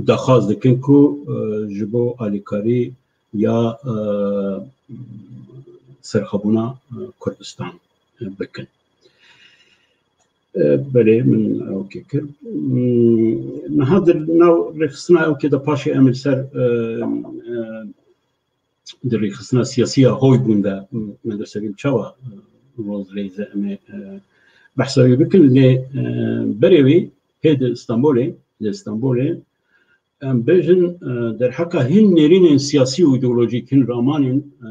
daxwaz dikin ku, e, ji bo alîkarî ya, e, serxabûna, e, Kurdistan, e, bikin. E, belê, min ew kê kir. Hmm, niha di nav rêxistina ew kê de paşê em li ser, e, e, di rêxistina siyasî ya Hoybûn de, Mendo Selîm çawa, e, roz rêze em ê, e, behsa wê bikin, lê, e, berê wî hê di Stenbolê, li Stenbolê, em bêjin, e, derheqa hin nêrînên siyasî û îdeolojîk, hin ramanên, e,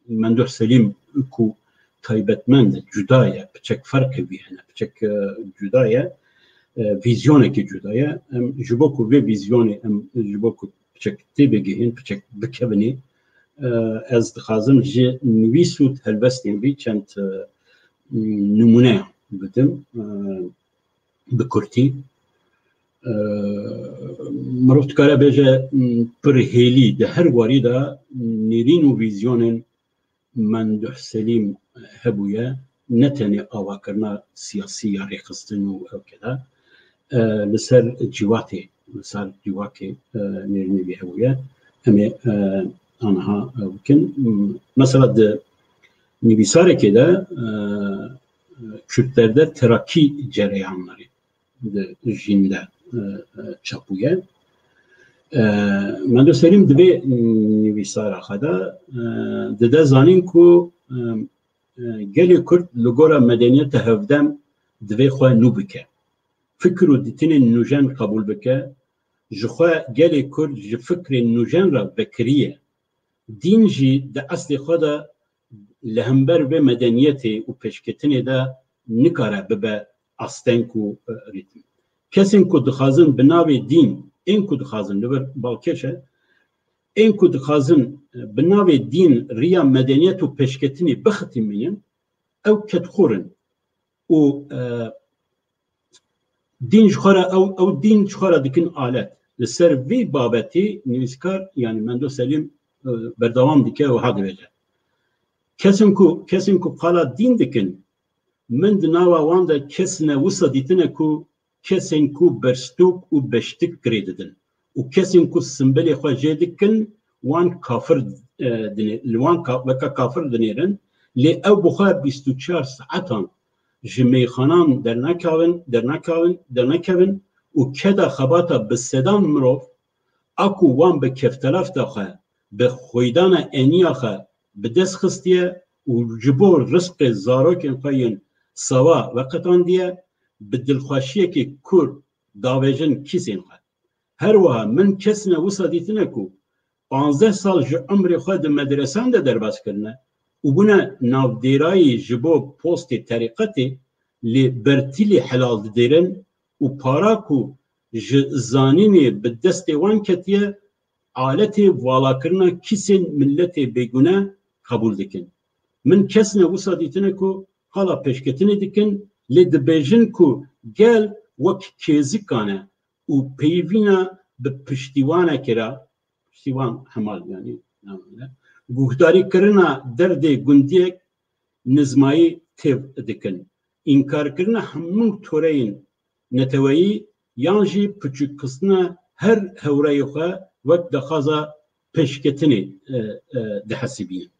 Mendo Selîm ku taybetmend, cuda ye, piçek ferqê wî hene, piçek, e, cuda ye, e, vîzyonekî cuda ye. Em ji bo ku vê vîzyonê, em ji bo ku piçek tê bigihên, piçek bikevinê, e, ez dixwazim ji nivîs û helbestên vî çend, e, nimûneyan bidim, e, bi kurtî. E, mirov dikare bêje, m, pir hêlî di her warî de nêrîn û vîzyonên Menduh Selîm hebûye, ne tenê avakirina siyasî ya rêxistin û ew keda, e, li ser ciwatê, li ser ciwakê, e, nêrînê wî hebûye. Em ê, e, aniha, e, bikin. Mesela di nivîsarekê de, e, Kürtlerde terakî cereyanları di jîn de, e, e, çapûye. E, Mendo Selîm di vê nivîsara xwe de, e, dide zanîn ku, e, e, gelê Kurd li gora medeniyeta hevdem divê xwe nû bike. Fikir û dîtinên nûjen qebûl bike. Ji xwe gelê Kurd ji fikrên nûjen re vekirî ye. Dîn jî di eslê xwe de li hember vê medeniyetê û pêşketinê de nikare bibe asteng û, e, rîtim. Kesên ku dixwazin bi navê dîn, ên ku dixwazin, li vir balkêş e, ên ku dixwazin, e, bi navê dîn riya medeniyet û pêşketinê bixitîmînin, ew kedxor in û, e, dîn ji xwe re, ew, ew dîn ji xwe re dikin alet. Li ser vî babetî nivîskar, yanî Mendo Selîm, e, berdewam dike û wiha dibêje. Kesên ku, kesên ku qala dîn dikin, min di nava wan de kes ne wisa dîtine ku kesên ku berstûk û beştik girê didin û kesên ku simbilê xwe jê dikin, wan kafir, e, dinê-, li wan ka-, weke kafir dinêrin, lê ew bi xwe bîst û çar saetan ji meyxanan dernakavin, dernakavin, dernekevin û keda xebata bi sedan mirov a ku wan bi keftelafta xwe, bi xweydana eniya xwe bi dest xistiye û ji bo rizqê zarokên xwe yên sawa veqetandiye, bi dilxweşiyekê kûr davêjin kîsên xwe. Her wiha min kesine wisa dîtine ku panzdeh sal ji umrê xwe di medresan de derbas kirine û bûne navdêrayî ji bo postê terîqetê, lê bertîlî helal didêrin û para ku ji zanînê bi destê wan ketiye, aletê valakirina kîsên miletê bêgune qebûl dikin. Min kesine wisa dîtine ku qala pêşketinê dikin, lê dibêjin ku gel wek kêzikan e û peyvîna bi piştîwanekê re, piştîwan hemal, yanî, guhdarîkirina derdê gundiyek nizmayî têv dikin. Înkarkirina hemû toreyên neteweyî yan jî piçûkxistina her hewreyê xwe wek daxwaza pêşketinê, e, e, dihesibînin.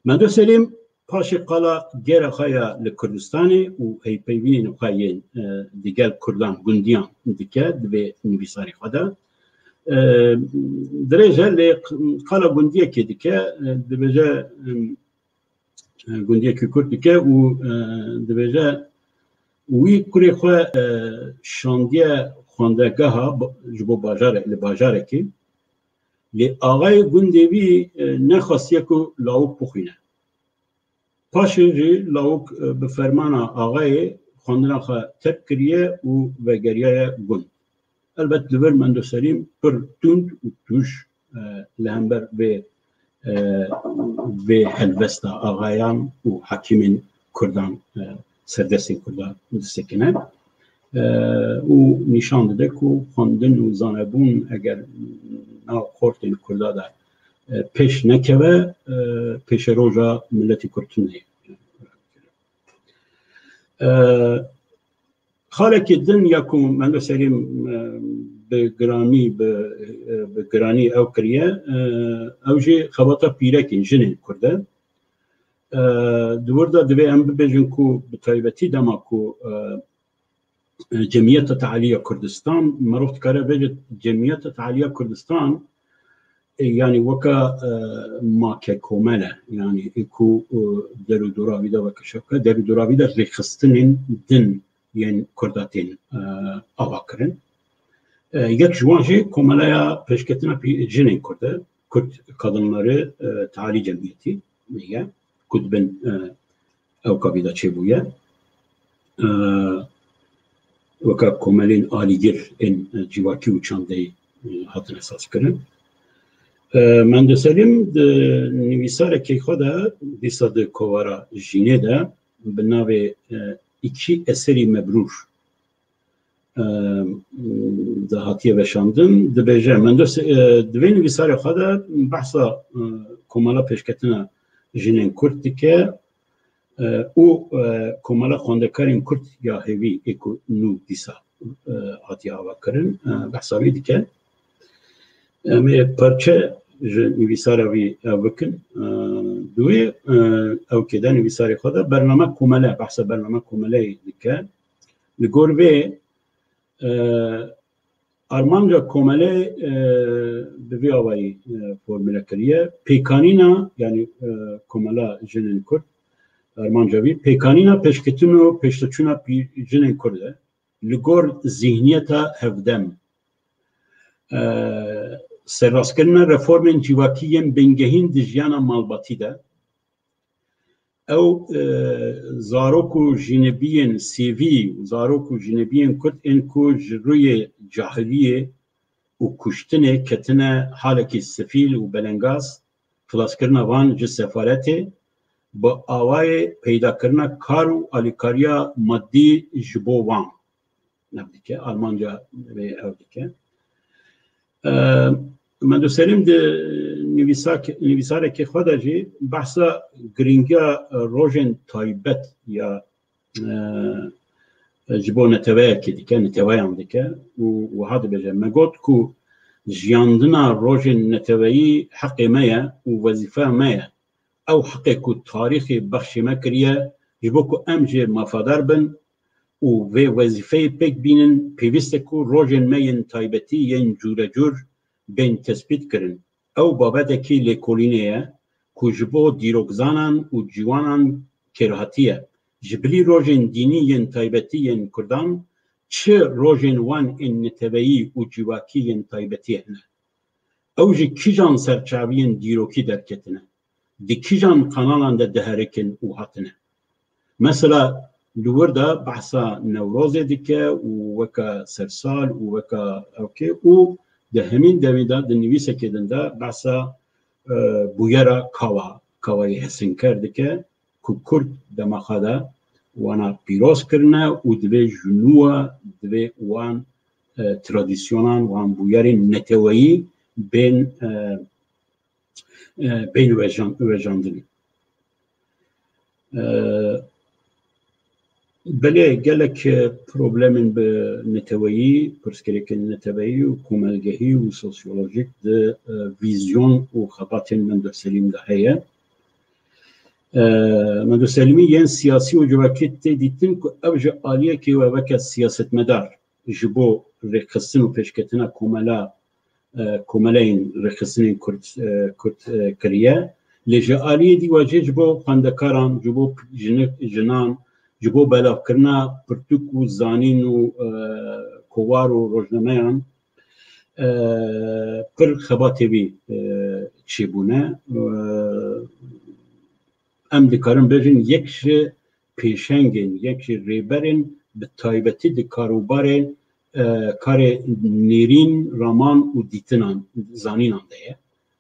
Mendo Selîm paşê qala gera xwe ya li Kurdistanê û hevpeyvînên xwe yên, e, digel Kurdan, gundiyan dike di vê nivîsarê xwe de. E, dirêj e lê q-, qala gundiyekê dike, e, dibêje, em, e, gundiyekî Kurd dike û, e, dibêje, wî kurê xwe, e, şandiye xwendegeha ba-, ji bo bajarê, li bajarekê, lê axayê gundê wî, e, nexwastiye ku lawik bixwîne. Paşê jî lawik, e, bi fermana axayê xwendina xwe terk kiriye û vegeriyaye gund. Elbet li vir Mendo Selîm pir tund û tûj, e, li hember vê, e, vê helwesta axayan û hakimên Kurdan, e, serdestên Kurdan disekine. E, û nîşan dide ku xwendin û zanebûn eger nav xortên Kurda de, e, pêş nekeve, e, pêşeroja miletî Kurd tune ye. E, Xalekî din ya ku Mendo Selîm, e, bi giranî, bi, e, bi giranî ew kiriye, e, ew jî xebata pîrekên jinên Kurd e. E, di wir de divê em bibêjin ku bi taybetî dema ku, e, e, Cemiyeta Tealiya Kurdistan, merov dikare bêje Cemiyeta Tealiya Kurdistan, e, yanî weka, e, make komel e, yanî ê ku, e, der û dora vî de weke şewke, der û dora vî de rêxistinên din yên Kurda tên, e, ava kirin. E, yek ji wan jî Komeleya Pêşketina Pî-, Jinên Kurd e, Kürt Kadınları, e, Teali Cemiyeti ye, ku di bin, e, ewka vî de çêbûye. E, weka komelên alîgir ên, e, civakî û çandeyî, e, hatine sazkirin. E, Mendo Selîm di nivîsarekê xwe de dîsa di kovara Jînê de bi navê, e, Iki Eseri Mebrur, e, de hatiye veşandin. Dibêje, Mendo Se-, e, di vê nivîsarê xwe de behsa, e, Komela Pêşketina Jinên Kurd dike, e, û, e, Komela Xwendekarên Kurd ya Hêvî ê ku nû dîsa, e, hatiye avakirin, e, behsa wî dike. Em ê parçe ji nivîsara wî ev bikin. E, di wê, e, ewkê de nivîsarê xwe de bername komele, behsa bername komeleyê dike. Li gor vê, e, armanca komelê, e, bi vî awayî, e, formule kiriye. Pêkanîna, yanî, e, Komela Jinên Kurd, armanca wî, pêkanîna pêşketin û pêşteçûna pî-, jinên Kurd e. Li gor zîhniyeta hevdem, e, serrastkirina reformên civakî yên bingehîn di jiyana malbatî de, ew, e, zarok û jinebiyên sêvî, zarok û jinebiyên Kurd ên ku ji rûyê cahiliyê û kuştinê ketine halekî sifîl û belengaz, xilaskirina van ji sefaretê, bi awayê peydakirina kar û alîkariya madî ji bo wan. Ev dike, Almanca vê ev dike. E, Mendo Selîm di nivîsak-, nivîsarekê xwe de jî behsa girîngiya rojên taybet ya, e, e, ji bo neteweyekê dike, neteweyan dike û wiha dibêje, me got ku jiyandina rojên neteweyî heqê me ye û wezîfeya me ye. Ew heqê ku tarîxê bexşê me kiriye, ji bo ku em jê mafadar bin û vê wezîfeyê pêk bînin, pêwîst e ku rojên me yên taybetî yên cûrecûr bên tespît kirin. Ew babetekî lêkolînê ye ku ji bo dîrokzanan û ciwanan kêrhatî ye. Ji bilî rojên dînî yên taybetî yên Kurdan, çi rojên wan ên neteweyî û civakî yên taybetî hene? Ew ji kîjan serçaviyên dîrokî derketine? Di kîjan kanalan de diherikin û hatine? Mesela li wir de behsa Newrozê dike û weke sersal û weke ewkê û di hemîn demê de di nivîsekê din de behsa, e, bûyera Kawa, Kawayê Hesinker dike ku Kurd dema xwe de wana pîroz kirine û divê ji nû ve divê wan, e, tradisyonan, wan bûyerên neteweyî bên, e, e, bên wejan-, wejandin. E, belê gelek problemên bi neteweyî, pirsgirêkên neteweyî û komelgehî û sosyolojîk di, e, vîzyon û xebatên Mendo Selîm de heye. E, Mendo Selîmî yên siyasî û civakî tê dîtin ku ev ji aliyekê we weke siyasetmedar ji bo rêxistin û pêşketina komela, e, komeleyên rêxistinên Kurd, e, Kurd, e, kiriye. Lê ji aliyê dî we jê ji bo xwendekaran, ji bo jini-, jinan, ji bo belavkirina pirtûk û zanîn û, e, kovara rojnameyan, e, pir xebatê wî, e, çêbûne. E, em dikarin bêjin yek ji pêşengên, yek ji rêberên bi taybetî di karûbarê, e, karê nêrîn, raman û dîtinan, zanînan de ye.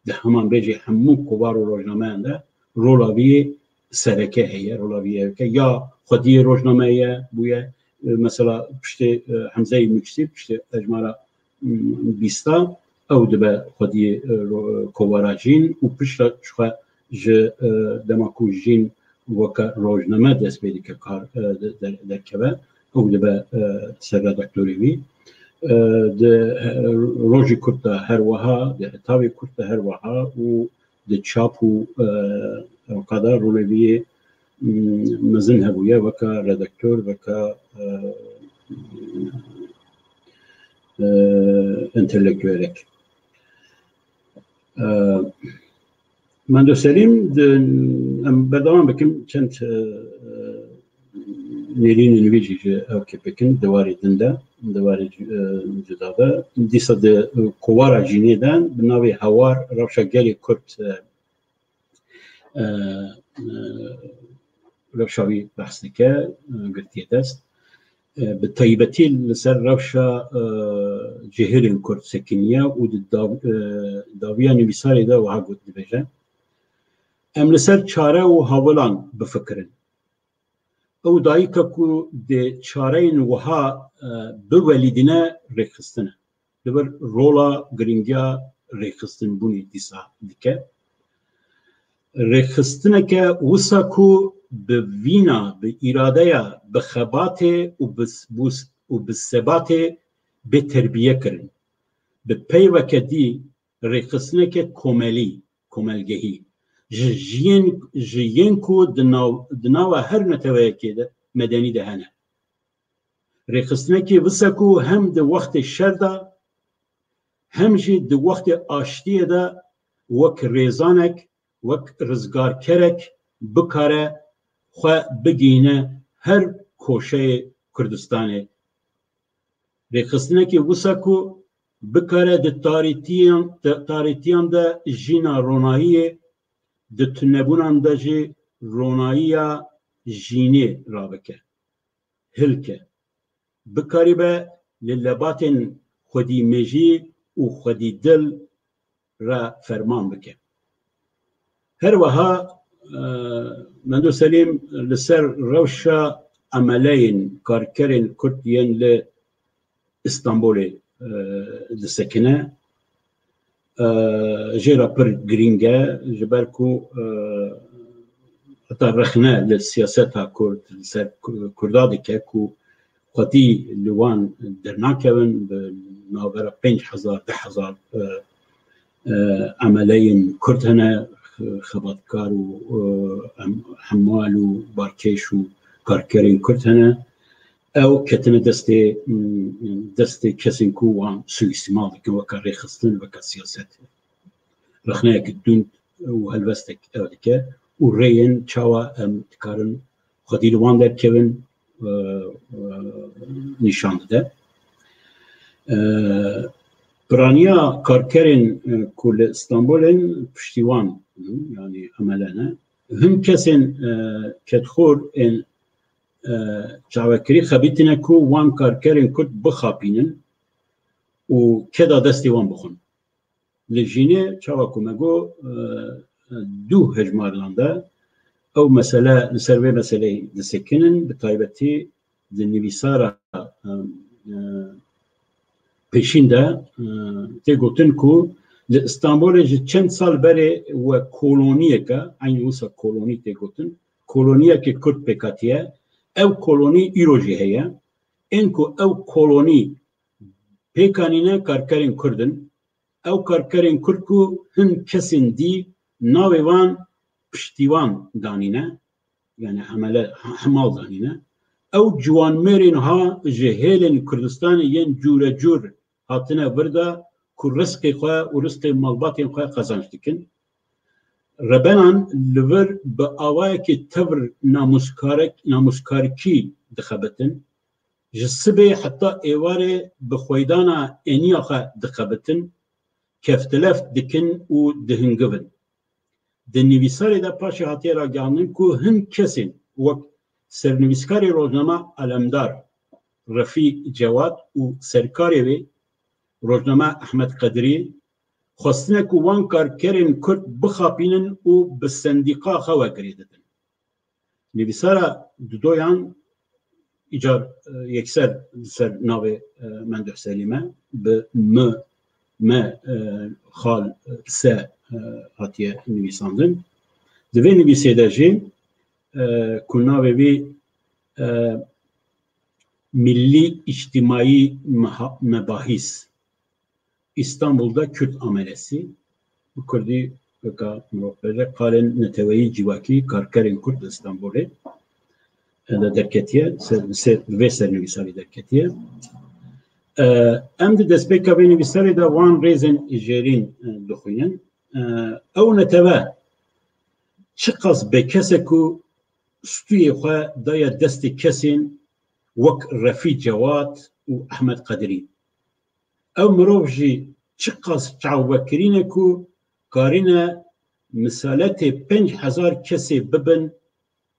Di heman bêjê hemû kovar û rojnameyan de rola wî yê sereke heye, rola wî yê heye. Ya xwediyê rojnameyê bûye, e, mesela piştê, e, Hemzeyê Mûksî, piştê hejmara, m, bîsta, ew dibe xwediyê, e, ro-, kovara Jîn û piştre jixwe ji, e, dema ku Jîn weke rojname dest pê dike kar, e, de-, de-, derkeve, ew dibe, e, serredaktorê wî. E, di, e, Rojî Kurd de her wiha, di Hetavê Kurd de her wiha û di çap û, e, ewqada rolê wî yê, m, mezin hebûye weke redaktor, weke, e, e, entelektûelek. E, Mendo Selîm, di, em berdewam bikin, çend, e, e, nêrînên wî jî ji ew kê bikin, di warê din de, di warê, e, cuda de. Dîsa di, e, kovara Jînê de bi navê Hawar, rewşa gelê Kurd, e, e, e, rewşa wî behs dike, e, girtiye dest. E, bi taybetî li ser rewşa, e, cihêlên Kurd sekiniye û di dav-, e, dawiya nivîsarê de wiha got, dibêje, em li ser çare û hawilan bifikirin. Ew dayika ku dê çareyên wiha, e, biwelîdîne rêxistin e. Li vir rola giringiya rêxistinbûnê dîsa dike. Rêxistineke wisa ku bi vîna, bi îradeya, bi xebatê û bi s-, bûs-, û bi sebatê bê terbiye kirin. Bi peyveke dî rêxistineke komelî, komelgehî, ji, ji yên, ji yên ku di nav, di nava her neteweyekê de, medenî de hene. Rêxistinekî wisa ku hem di wextê şer de, hem jî di wextê aştiyê de wek rêzanek, wek rizgarkerek bikare xwe bigihîne her koşeyê Kurdistanê. Rêxistinekî wisa ku bikare di tarîtiyan, di tarîtiyan de jîna ronahiyê, di tunebûnan de jî ronahiya jînê rabike, hilke. Bikaribe li lebatên xwedî mejî û xwedî dil re ferman bike. Her wiha, e, Mendo Selîm li ser rewşa emeleyên karkerên Kurd yên li Îstanbulê, e, disekine. E, jê re pir girîng e, ji ber ku, e, heta rexne li siyaseta Kurd, li ser Ku-, Kurda dike ku xwedî li wan dernakevin, bi navbera pênc hezar, deh hezar, e, e, emeleyên Kurd hene, xebatkar û, e, em-, hemal û barkêş û karkerên Kurd hene. Ew ketine destê, destê kesên ku wan suîstimal dikin, weke rêxistin, weke siyaset. Rexneyek tund û helwestek ew dike û rêyên çawa em dikarin xwedî li wan derkevin, e, e, nîşan dide. E, piraniya karkerên, e, ku li Stenbolê ne piştî wan, yanî emele ne. Hin kesên, e, kedxor ên, e, çavekirî xebitîne ku wan karkerên Kurd bixapînin û keda destê wan bixwin. Li Jînê, çawa ku me got, e, du hejmarinan de ew mesele, li ser vê meseleyê disekinin, bi taybetî di nivîsara, e, e, pêşîn de, e, tê gotin ku li Stenbolê ji çend sal berê we koloniyeke, eynî wisa kolonî tê gotin, koloniyeke Kurd pêk hatiye. Ev kolonî îro jî heye. Ên ku ew kolonî pêk anîne karkerên Kurd in. Ew karkerên Kurd ku hin kesên dî navê wan piştî wan danîne, yanî hemele, hemal danîne. Ew ciwanmêrên ha ji hêlên Kurdistanê yên cûrecûr hatine vir de ku rizqê xwe û rizqê malbatên xwe qezenc dikin. Rebenan li vir bi awayekî tevr namûskarek-, namûskarkî dixebitin. Ji sibê heta êvarê bi xweydana êniya xwe dixebitin, keftileft dikin û dihingivin. Di nivîsarê de paşê hatiye ragihandin ku hin kesên wek sernivîskarê rojnama Alemdar Refî Cewad û serkarê wê rojnama Ehmed Qedirî xwestine ku wan karkerên Kurd bixapînin û bi sendîqa xwe we girê didin. Nivîsara didoyan îcar, e, yekser li ser navê, e, Menduh Selîm e, bi M, M, e, xal, e, se, e, hatiye nivîsandin. Di vê nivîsê de jî, e, ku navê wî, e, Millî Îctîmaî Meha-, Mebahîs, Îstanbul'da Kürt amelesi, bi kurdî weka mirov bêje, qalên neteweyî civakî karkerên Kurd li Stenbolê, e, de derketiye, ser, ser, vê sernivîsarî derketiye. E, em di destpêka vê nivîsarê de wan rêzên jêrîn, e, dixwînin. E, ew netewe çiqas bêkes e ku stûyê xwe daye destê kesên wek Refî Cewad û Ehmed Qedirî. Ew mirov jî çiqas çavbekirî ne ku karîne misaletê pênc hezar kesê bibin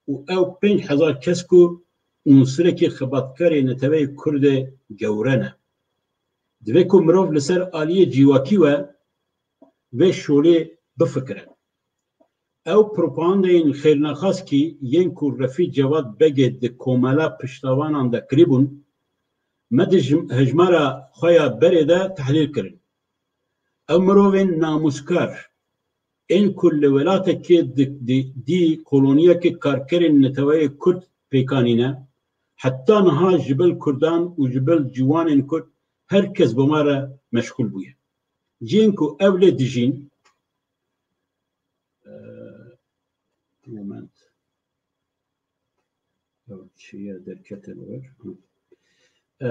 û ew pênc hezar kes ku unsurekî xebatkarê neteweyê Kurdê gewre ne. Divê ku mirov li ser aliyê cîwakî we vê şolê bifikire. Ew propagandeyên xêrnexaskî yên ku Refî Cewad Begê di komela piştavanan de kirîbûn, me di jim-, hejmara xwe ya berê de tehlîl kirin. Ew mirovên namûskar ên ku li welatekê di, di, dî koloniyekê karkerên neteweyê Kurd pêkanîne, heta niha ji bil Kurdan û ji bil ciwanên Kurd her kes bi me re meşxûl bûye. Cihên ku ew lê dijîn, e, moment. Ew çi ye derkete li wir? E,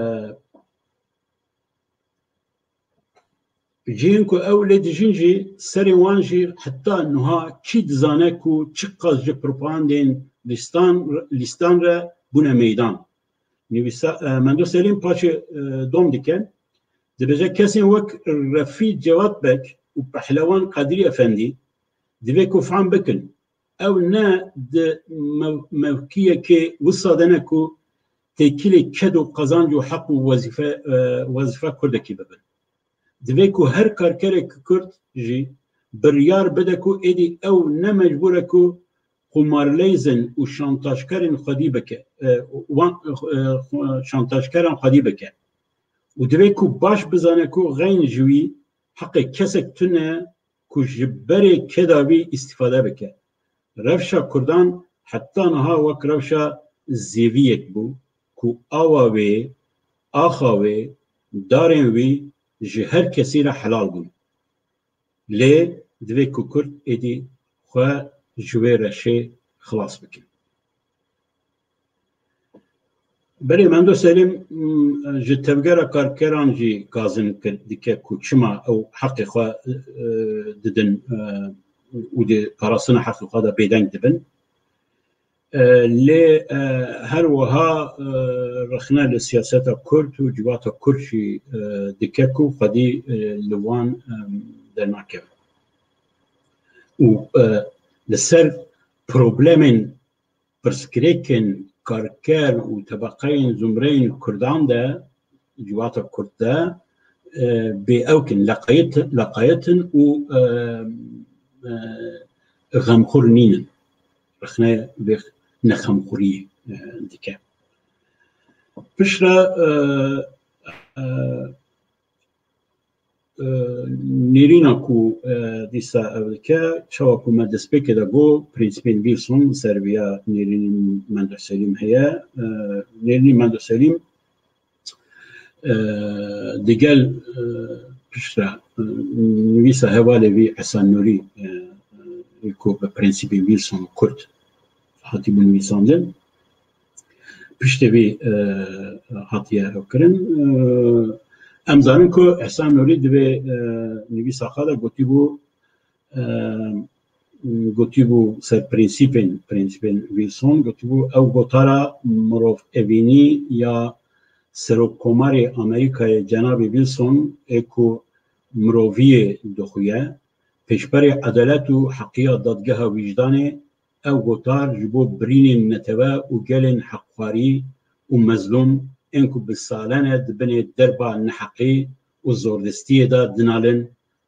cihên ku ew lê dijîn jî, serê wan jî heta niha kî dizane ku çiqas ji propagandên lîstan, lîstan re bûne meydan. Nivîsa-, e, Mendo Selîm paşê, e, dom dike. Dibêje kesên wek Refî Cewad Beg û Pehlewan Qedrî Efendî divê ku fehm bikin. Ew ne di mev-, mevkiyekê wisa de ne ku têkilê ked û qazanc û heq û wezîfe, e, wezîfa Kurdekî bibin. Divê ku her karkerek Kurd jî biryar bide ku êdî ew ne mecbûr e ku qumarleyzin û şantajkerên xwedî bike, e, wan, e, şantajkeran xwedî bike. Û divê ku baş bizane ku xeyn ji wî heqê kesek tune ku ji berê keda wî îstîfade bike. Rewşa Kurdan heta niha wek rewşa zêviyek bû. ku awa wê, axa wê, darên wî ji her kesî re helal bûn. Lê divê ku Kurd êdî xwe ji wê reşê xilas bikin. Belê Mendo Selîm, m, ji tevgera karkeran jî gazin kir, dike ku çima ew heqê xwe, e, didin, e, û di parastina heqê xwe de bêdeng dibin. E, lê, e, her wiha, e, rexne li siyaseta Kurd û civata Kurd jî, e, dike ku xwedî, e, li wan, e, dernakeve. Û, e, li ser problemên pirsgirêkên karker û tebeqeyên zumreyên Kurdan de, civata Kurd de, e, bê ewk in, leqayet, leqayet in û, e, e, xemxur nînin. Rexne vê nexemxuriyê, e, dike. Piştre, e, e, e, nêrîna ku, e, dîsa ev dike, çawa ku me destpêkê de got, prensîpên Wilson ser viya nêrînên Mendo Selîm heye. E, nêrînî Mendo Selîm, e, digel, e, piştre, e, nivîsa hevalê vî Ehsan Nûrî, e, e, ku bi prensîpên Wilson Kurd hatîbû nivîsandin. Piştî vî, e, hatiye ew kirin. E, em zanin ku Ehsan Nûrî divê, e, nivîsa xwe de gotîbû, e, gotîbû ser prensîpên, prensîpên Wilson, gotîbû ew gotara mirov evînî ya Serokkomarê Amerîkayê cenabê Wilson ê ku miroviyê dixuye, pêşberê edalet û heqiya dadgeha wijdanê, ew gotar ji bo birînên netewe û gelên heqxwarî û mezlûm ên ku bi salen e di binê derba neheqî û zordestiyê de dinalin,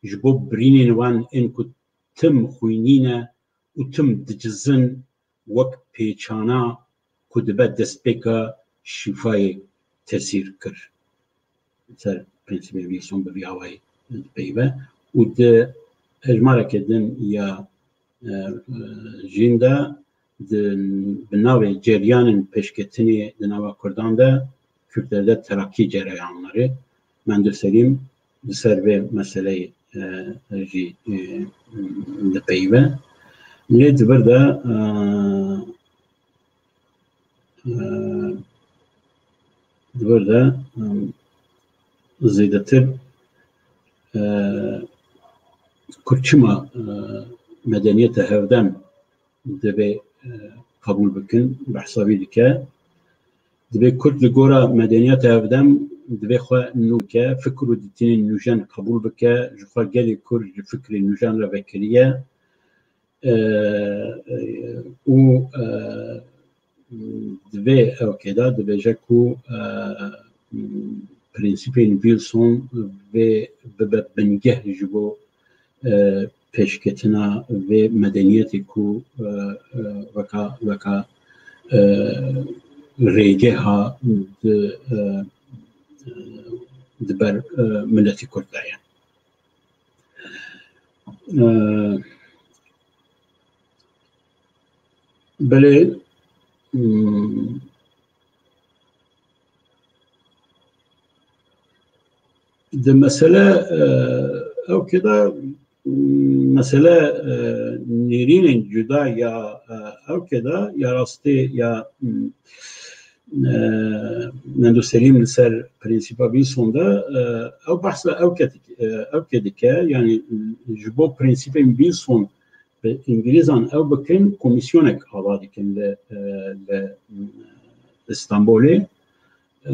ji bo birînên wan ên ku tim xwînî ne û tim dicizin, wek pêçana ku dibe destpêka şîfayê tesîr kir. Ser prensîbê Wilson bi vî awayî dipeyive û di hejmareke din ya, e, e, jîn de di, bi navê ceryanên pêşketinê di nava Kurdan de Kürtlerde terakki cereyanları. Mendo Selîm li ser vê meseleyê, e, jî, e, dipeyive. Lê di vir de, e, e, di vir de, e, zêdetir, e, Kurd çima, e, medeniyeta hevdem divê, e, qebûl bikin, behsa vî dike. Divê Kurd li gora medeniyeta hevdem divê xwe nû bike, fikr û dîtinên nûjen qebûl bike, ji xwe gelê Kurd ji fikrê nûjen re vekiriye. E, e, û, e, di vê ewkê de dibêje ku, e, prensîpên Wilson vê bibe bingeh ji bo, e, pêşketina vê medeniyetê ku, e, e, weka, weka, e, rêgeha di, e, di ber, e, miletî Kurd de ye. E, belê, hmm, di mesele, e, ewkê de, mesele, e, nêrînên cuda ya, e, ewkê de ya rastî ya, m, e, Mendo Selîm li ser prensîpa Wilson de, e, ew behsa ewkê dik-, e, ewkê dike, yanî ji bo prensîpên Wilson bi Îngilîzan ew bikin, komîsyonek ava dikin li, e, li Îstanbulê. E,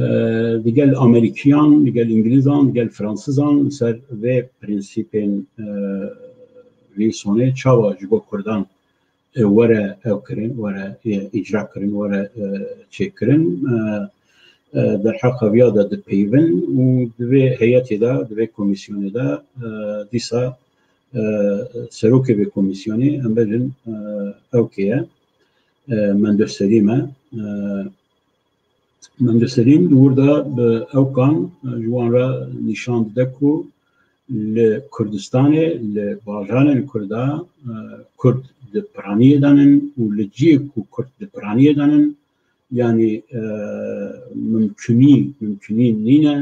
digel Amerîkiyan, digel Îngilîzan, digel Fransizan li ser vê prensîpên, e, Wilsonê çawa ji bo Kurdan, e, were ew kirin, were, e, îcra kirin, were, e, çêkirin. E, e, derheqa viya de dipeyivin û di vê heyetê de, di vê komîsyonê de, e, dîsa, e, serokê vê komîsyonê, em bêjin, e, ewkê ye, e, Mendo Selîm e. E, Mendo Selîm di wir de bi ewkan, e, ji wan re nîşan dide ku li Kurdistanê, li bajarên Kurda, e, Kurd di piraniyê de nin û li cihê ku Kurd di piraniyê de nin, Yanî e, mimkunî, mimkunî nîne,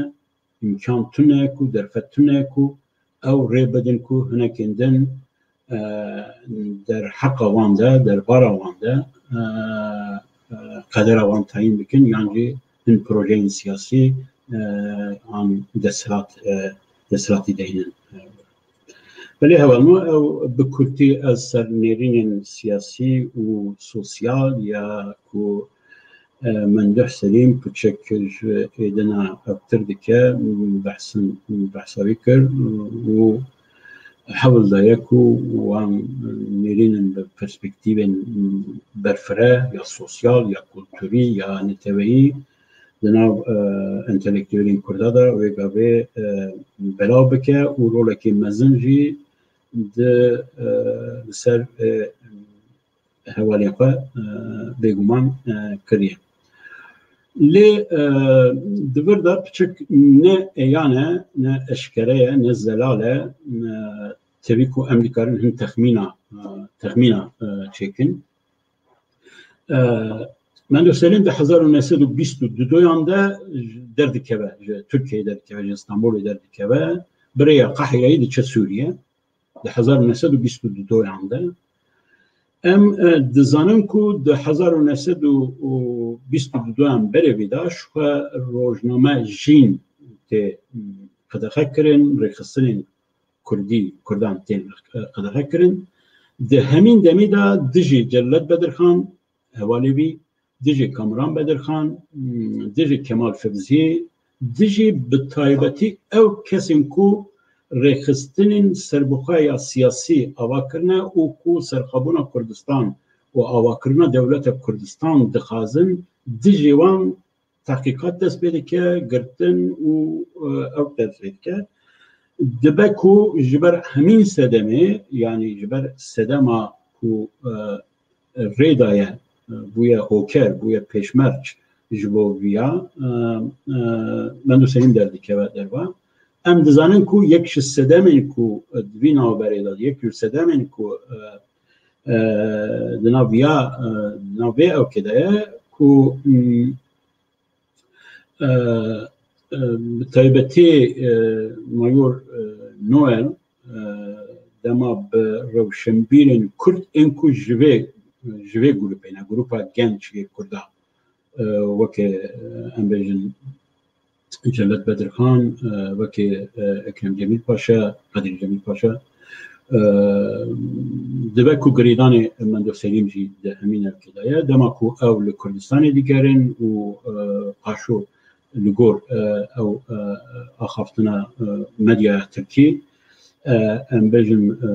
îmkan tune ku, derfet tune ku ew rê bidin ku hinekên din e, derheqa wan de, derbara wan de e, e, qedera wan tayîn bikin, yan jî hin projeyên siyasî e, an desthilat, e, desthilatî deynin. Belê hevalno, ew bi kurtî ez ser nêrînên siyasî û sosyal ya ku e, Memduh Selîm piçek ji êdina ewtir dike, behsin, behsa wî kir û hewl daye ku wan nêrînin bi perspektîvên berfireh ya sosyal ya kulturî ya neteweyî di nav e, entelektuelên Kurda de wê gavê e, belav bike û rolekê mezin jî di e, li ser e, hevalên xwe e, bêguman e, kiriye. Lê e, di vir de piçik ne eyan e, ne eşkere ye, ne zelal e, e, tevî ku em dikarin hin texmîna, e, texmîna e, çêkin. E, Mendo Selîm di hezar û neh sed û bîst û dudoyan de derdikeve, ji Tirkiyeyê derdikeve, ji Stenbolê derdikeve, bi rêya Qahîreyê diçe Sûriye. Di hezar û neh sed û bîst û dudoyan de. Em e, dizanin ku di hezar û neh sed û bîst û dudoyan berê vî de ji xwe rojname Jîn tê, m, qedexe kirin, rêxistinên Kurdî, Kurdan tên, e, qedexe kirin. Di hemîn demî de dijî Cellet Bedirxan, hevalê wî, dijî Kamran Bedirxan, m, dijî Kemal Fevzî, dijî bi taybetî ew kesên ku rêxistinên serbixwe ya siyasî ava kirine û ku serxwebûna Kurdistan û avakirina dewleta Kurdistan dixwazin, dijî wan tehqîqat dest pê dike, girtin û, e, ew dest pê dike. Dibe ku ji ber hemîn sedemê, yanî ji ber sedema ku, e, rê daye, e, bûye hoker, bûye pêşmerç ji bo viya, e, e, Mendo Selîm derdikeve derva. Em dizanin ku yek ji sedemên ku, e, di vî navberê de, yek ji sedemên ku, e, e, di nav viya, e, di nav vê ewkê de ye ku, m, e, e, bi taybetî, e, Mayor, e, Noel, e, dema bi rewşenbîrên Kurd ên ku ji vê, ji vê grûpê ne, grûpa genç yê Kurda, e, weke, e, em bêjin Cellet Bedirxan, e, weke, e, Ekrem Cemîl Paşa, Kadir Cemîl Paşa, e, dibe ku girêdanê Mendo Selîm jî di hemî navkê de ye. Dema ku ew li Kurdistanê digerin û, e, paşo li gor, e, ew, e, axaftina, e, medyaya Tirkî, e, em bêjin, e,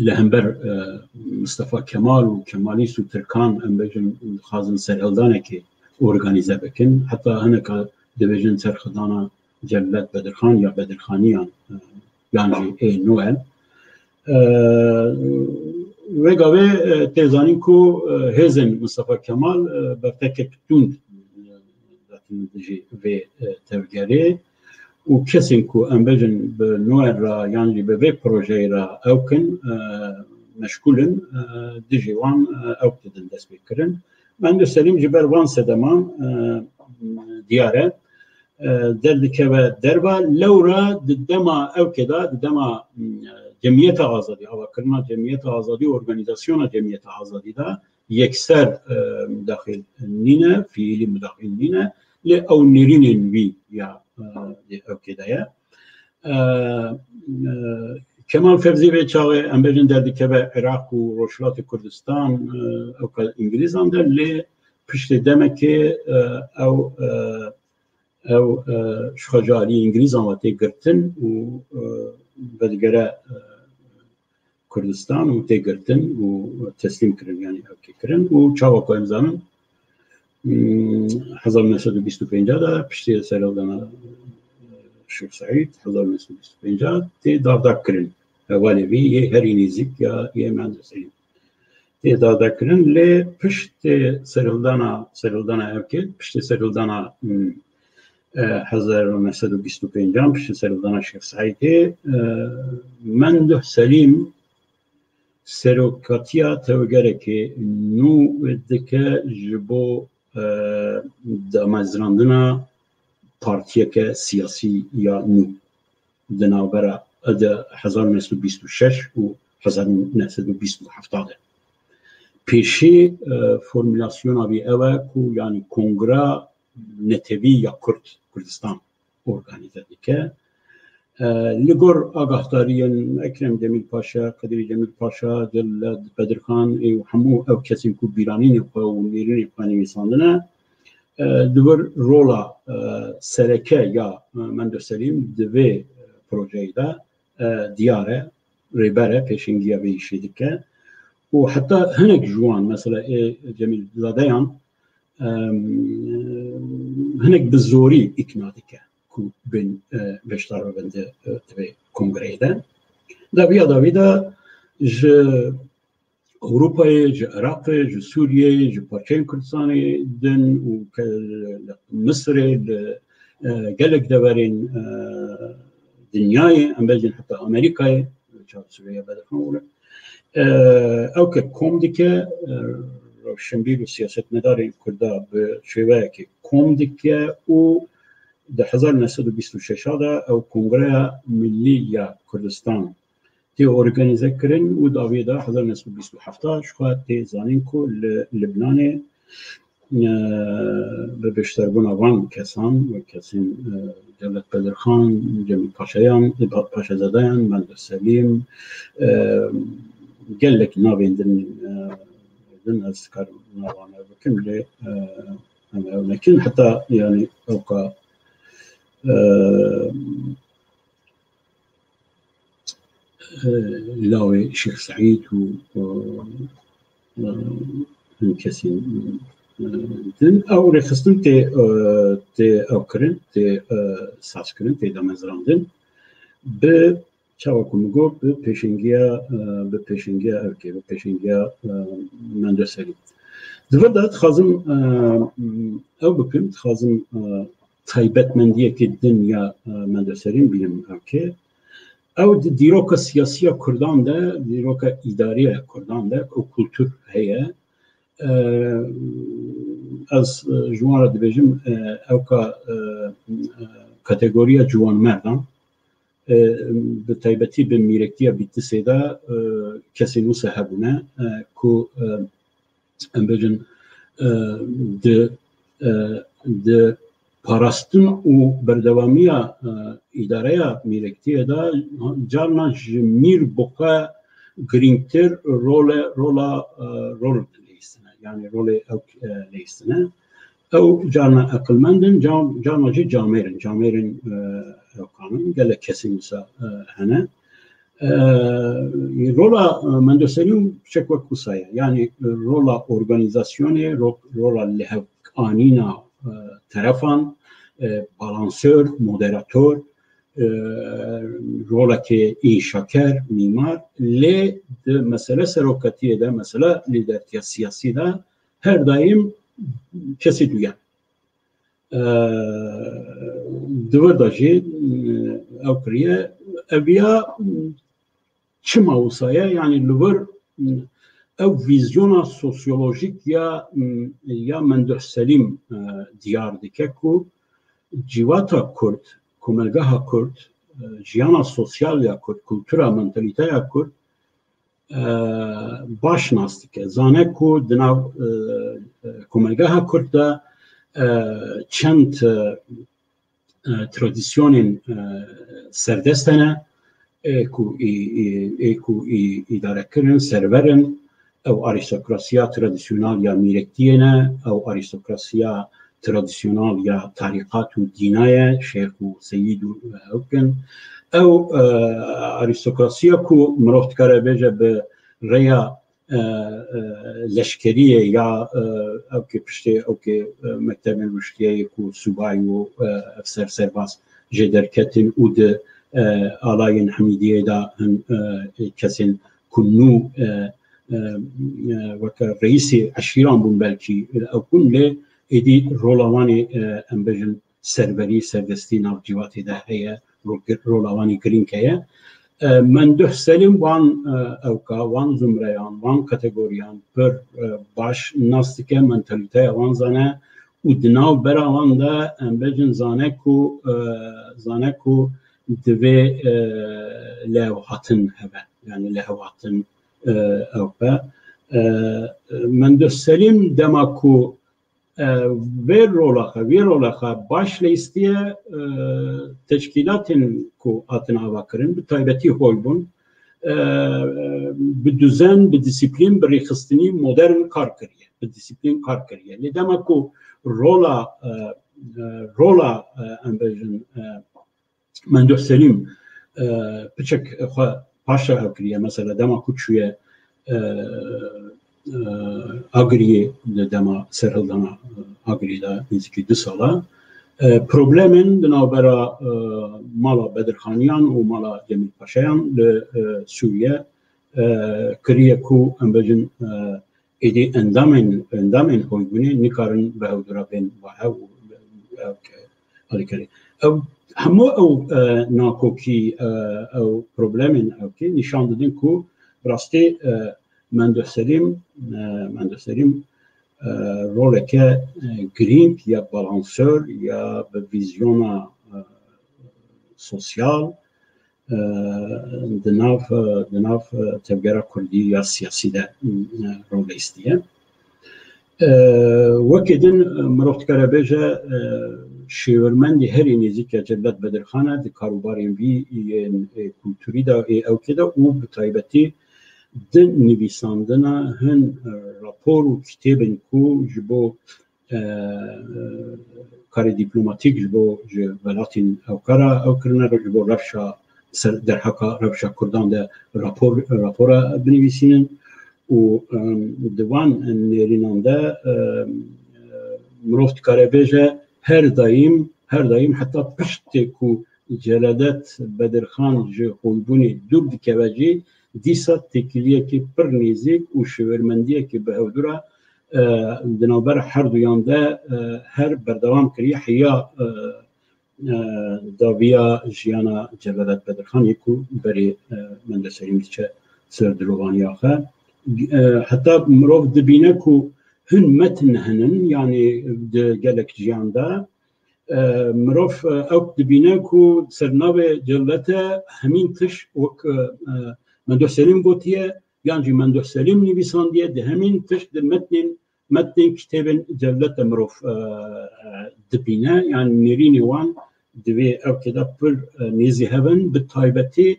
li hember, e, Mistefa Kemal û Kemalîst û Tirkan, em bêjin, dixwazin serhildanekê organîze bikin. Heta hineka dibêjin serhildana Cellet Bedirxan ya Bedirxaniyan, e, yan jî ê Noel. E, vê gavê, e, tê zanîn ku, e, hêzên Mistefa Kemal, e, bertekek tund, e, datin dijî vê, e, tevgerê û kesên ku em bêjin bi Noel re yan jî bi vê projeyê re ew kin, e, meşgûl in, e, dijî wan, e, ew didin destpêkirin. Mendo Selîm ji ber van sedeman, e, diyar e, e, derdikeve derva. Lewra di dema ewkê de, di dema, e, Cemiyeta Azadî, avakirina Cemiyeta Azadî û organîzasyona Cemiyeta Azadî de yekser, e, mudaxil nîne, fiîlî mudaxil nîne, lê ew nêrînên wî ya, e, di ewkê de ye. E, e, Kemal Fevzî vê çaxê, em bêjin, derdikeve Iraq û Rojhilatê Kurdistan, e, ewka Îngilîzan de, lê piştê demekê, e, ew, e, ew, e, ji xwe ji alî Îngilîzan ve tê girtin û, e, vedigere, e, Kurdistan û tê girtin û teslîm kirin, yanî ewkê kirin. Û çawa ku em zanin, hmm, hezar û neh sed û bîst û pênc de piştî serhildana Şêx Seîd, hezar û neh sed û bîst û pênc tê davda kirin. Hevalê vî yê herî nêzîk ya yê Mendo Selîm tê davda kirin, lê piştê serhildana, serhildana ewkê, piştê serhildana, hmm, e, hezar û neh sed û bîst û pênc, piştî serhildana Şêx Seîdê, e, Mendo Selîm Serokatiya tevgerekê nû dike ji bo, e, damezrandina partiyeke siyasî ya nû di navbera, di hezar û neh sed û bîst û şeş û hezar û neh sed û bîst û heft de. Pêşî, e, formulasyona vî ew e ku, yanî, Kongra Netewî ya Kurd, Kurdistan, organîze dike. E, li gor agahdariyên Ekrem Demîrpaşa, Qedirî Demîrpaşa, Celal Bedirxan û hemû ew kesên ku bîranînê xwe û nêrînê xwe nivîsandine, e, di vir rola, e, sereke ya, e, Mendo Selîm di vê projeyê de, e, diyar e, rêber e, pêşengiya vê îşê dike. Û heta hinek ji wan, mesela ê Cemîlzadeyan, em, hinek bi zorî îkna dike ku bên, e, beşdar bibin di, e, di vê kongreyê de. Dawiya dawî de ji Ewropayê, ji Iraqê, ji Sûriyeyê, ji parçeyên Kurdistanê din û ke-, li Misirê, li, e, gelek deverên, e, dinyayê, em bêjin heta Amerîkayê, çav Sûriye Bedirxan Ûlê. E, ew ke kom dike, e, rewşenbîr û siyasetmedarên Kurda bi şêweyekê kom dike û di hezar neh sed û bîst û şeş de ew Kongreya Millî ya Kurdistan tê organîze kirin û dawiyê de hezar neh sed û bîst û heft ji xwe tê zanîn ku li Libnanê, e, bi beşdarbûna van kesan, wek kesên, e, Cevdet Bedirxan, Cemîl Paşayan, Pa-, Paşazadeyan, Mendo Selîm, e, gelek navên din, e, din ez karim navane bikim lê, e, em ew nekin heta, yanî, ewka, e, e, lawê Şêx Seîd û, e, e, hin kesên, e, din. Ew rêxistin tê, e, tê ew kirin, tê, e, sazkirin, tê damezrandin. Bi çawa ku min got, bi pêşengiya, e, bi pêşengiya ew kê, bi pêşengiya, e, Mendo Selîm. Di vir de dixwazim, e, ew bikim, dixwazim, e, taybetmendiyekî din ya, e, Mendo Selîm bînim ew kê. Ew di dîroka siyasî ya Kurdan de, dîroka îdarî ya Kurdan de, ew kultur heye. E, ez, e, ji wan re dibêjim, e, ewka, e, e, kategoriya ciwanmerdan, e, bi taybetî bi mîrektiya Bîtisê de, e, kesên wisa hebûne, e, ku, e, em bêjin, e, di, e, di parastin û berdewamiya, e, îdareya mîrektiyê de carna ji mîr bi xwe girîngtir role, rola, e, rol dileyîstine. Yanî rolê ew, e, leyîstine. Ew carna eqilmend in, car-, carna jî camêr in. Camêrên, e, ew kanin, gelek kesên wisa, e, hene. E, rola, e, Mendo Selîm çek wek wisa ye. Yanî, e, rola organîzasyonê, ro-, rola lihevkanîna, e, terefan, e, balansör, moderator, e, rolekê înşaker, mîmar, lê di mesele serokatiyê de, mesele lîdertiya siyasî de her daîm kesê duyan. E, di vir de jî, e, ew kiriye. Eviya, çima wisa ye? Yanî li vir, ew vîzyona sosyolojîk ya, ya Mendûh Selîm, e, diyar dike ku civata Kurd, komelgeha Kurd, e, jiyana sosyal ya Kurd, kultura, mentalîteya Kurd, e, baş nas dike. Zane ku di nav, e, e, komelgeha Kurd de, e, çend, e, e, tradisyonên, e, serdest hene, ê ku î, î, ê ku î, îdare kirin, server in. Ew arîstokrasiya tradisyonal ya mîrektiyê ne, ew arîstokrasiya tradisyonal ya tarîqat û dîna ye, şêx û seyîd û ew kin. Ew, e, arîstokrasiya ku mirov dikare bêje bi rêya, e, e, leşkeriyê ya, e, ew kê piştê ew kê, e, mektebên ruştiyeyê ku subay û, e, efser serbaz jê derketin û di, e, alayên Hemîdiyê de hin, e, kesên ku nû, e, e, e, weke reîsê eşîran bûn belkî, e, ew bûn, lê êdî rola wan ê, e, em bêjin serverî, serdestî nav cîvatê de heye, ro-, rola wan ê girîng heye. E, Menduh Selîm wan, e, ewka, wan zumreyan, wan kategoriyan pir, e, baş nas dike, mentalîteya wan zane û di navbera wan de em bêjin zane ku, e, zane ku divê, e, lihevhatin hebe, yanî lihevhatin, e, ew be. E, Menduh Selîm dema ku, e, vê rola xwe, vê rola xwe baş leystiye, e, teşkîlatên ku hatin avakirin, bi taybetî hoy bûn, e, bi duzen, bi disiplîn, bi rêxistinî modern kar kiriye, bi disiplîn kar kiriye. Lê dema ku rola, e, e, rola, e, em bêjin, e, Menduh Selîm, e, piçek xwe paşa ew kiriye. Mesela dema ku çûye, e, e, Agiriyê, di dema serhildana, e, Agiriyê de nêzîkî du sala, e, problemên di navbera, e, mala Bedirxaniyan û mala Cemîl Paşayan li, e, Sûriye, e, kiriye ku em bêjin, e, êdî endamên, endamên hoybûnê nikarin bi hevdû re bên va hev û ew alîkarî. Ew hemû ew, e, nakokî, e, ew problemên ewkê nîşan didin ku bi rastî, e, Menduh Selîm, e, Menduh Selîm, e, roleke, e, girîng ya balansör ya bi vîzyona, e, sosyal, e, di nav, e, di nav, e, tevgera kurdî ya siyasî de, e, rol leystiye. E, wekî din, e, mirov dikare bêje, e, şêwirmendî herî nêzîk ya Cevdet Bedirxan e di karûbarên vî yên, e, kulturî de, ê ewkê de û bi taybetî di nivîsandina hin, e, rapor û kitêbên ku ji bo, e, karê dîplomatîk ji bo ji welatên ewka re ew kirine, ji bo rewşa ser, derheka rewşa Kurdan de rapor, rapora binivîsînin û, em, di van nêrînan de, em, mirov dikare bêje her daîm, her daîm heta piştê ku Celadet Bedirxan ji hoybûnê dûr dikeve jî, dîsa têkiliyekî pir nêzîk û şêwirmendiyekî bi hevdû re, e, di navber herduyan de, e, her berdewam kiriye. Heya, e, e, dawiya jiyana Celadet Bedirxan yê ku berê, e, Menduh Selîm diçe ser dilovaniya xwe. E, heta mirov dibîne ku hin metin henin, yanî di gelek jiyan de, e, mirov, e, ew dibîne ku sernavê Celete hemîn tişt wek, e, e, Menduh Selîm gotiye, yan jî Menduh Selîm nivîsandiye, di hemîn tişt di metnên, metnên kitêbên Celete mirov, e, e, dibîne. Yan nêrînê wan di vê ewkê de pir, e, nêzî hev in. Bi taybetî,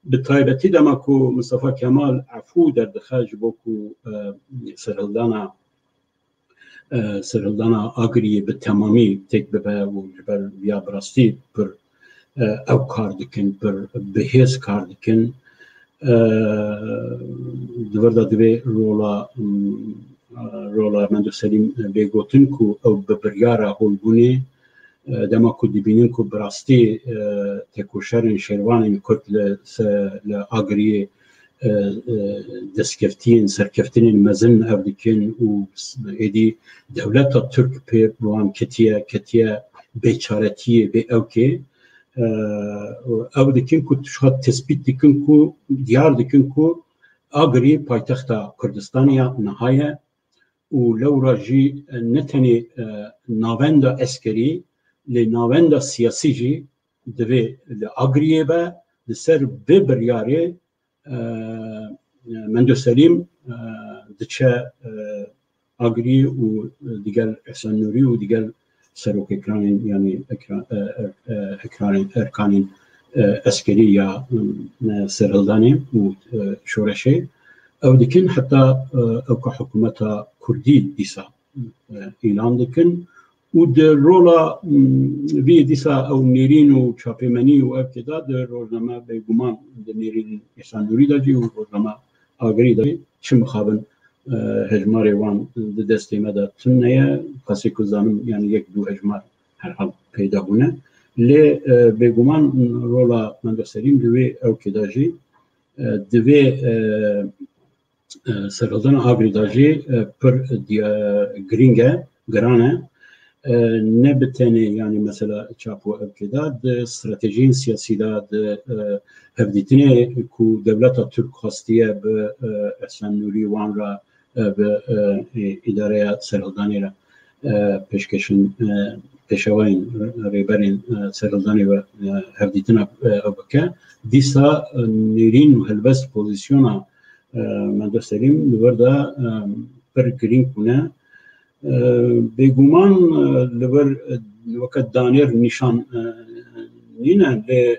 bi taybetî dema ku Mistefa Kemal efû derdixe ji bo ku, e, serhildana e, serhildana Agiriyê bi temamî têk bibe û ji ber viya bi rastî pir, e, ew kar dikin, pir bi hêz kar dikin. E, di vir de divê rola, m, e, rola Menduh Selîm bê gotin ku ew bi biryara holbûnê, e, dema ku dibînin ku bi rastî, e, tekoşerên şêrvanên Kurd li se-, li Agiriyê e, e, destkeftiyên, serkeftinên mezin ev dikin û s-, êdî dewleta Tirk pê bi wan ketiye, ketiye bêçaretiyê, bê ewkê. E, û ew dikin ku tişta tespît dikin ku, diyar dikin ku Agirî paytexta Kurdistanê ya niha ye û lewra jî, e, ne tenê, e, navenda eskerî, lê navenda siyasî jî divê li Agiriyê be, li ser vê biryarê e, Mendo Selîm, e, diçe, e, Agirî û digel Ehsen Nûrî û digel serokekranên, yanî ekra-, e, e, e, ekranên, erkanên, e, eskerî ya, e, serhildanê û, e, şoreşê. Ew dikin heta, e, ewka hikûmeta Kurdî dîsa, e, îlan dikin. Û di rola, m, vî dîsa ew nêrîn û çapêmenî û ev kê de di rojname bêguman di nêrîn Îhsan Nûrî de jî û rojname Agirî de jî çi mixabin, e, hejmarê wan di destê me de tune ye. Qasê ku zanim, yanî yek du hejmar herhal peyda bûne. Lê, e, bêguman rola Mendo Selîm di wê ewkê de jî, e, divê, e, e, serhildana Agirî de jî, e, pir diya-, girîng e, giran e. e, ne bi tenê, yani mesela çapo evkê de, di stratejiyên siyasî de, di, e, hevdîtinê ku dewleta Türk xwestiye bi, e, Esen Nûrî wan re, e, bi, e, îdareya serhildanê re, e, pêşkeşin, e, pêşewayên, e, rêberên, e, serhildanê ve, e, hevdîtina, e, ew bike. Dîsa, e, nêrîn û helbest pozîsyona, e, Mendo Selîm li vir de, e, pir girîng bûne. E, bêguman, e, li vir, e, weke danêr nîşan, e, nîne, lê, e,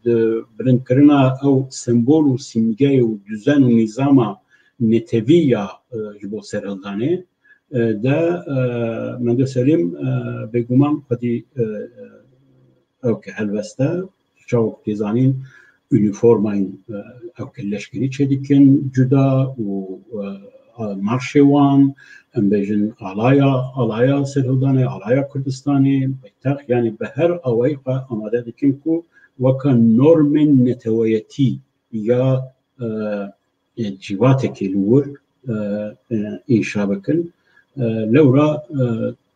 di bilindkirina ew sembol û simgeyê û dizen û nîzama netewî ya, e, ji bo serhildanê, e, de, e, Mendo Selîm, e, bêguman xwedî, e, e, ew ke helbest e, çawa ku tê zanîn, unîformayên, e, ew ke leşkerî çêdikin cuda û, e, a, marşê wan, em bêjin alaya, alaya serhildanê, alaya Kurdistanê, paytext, yani bi her awayî xwe amade dikin ku weke normên neteweyetî ya, e, e, cîvatekê li wir, e, e, înşa bikin. E, lewra, e,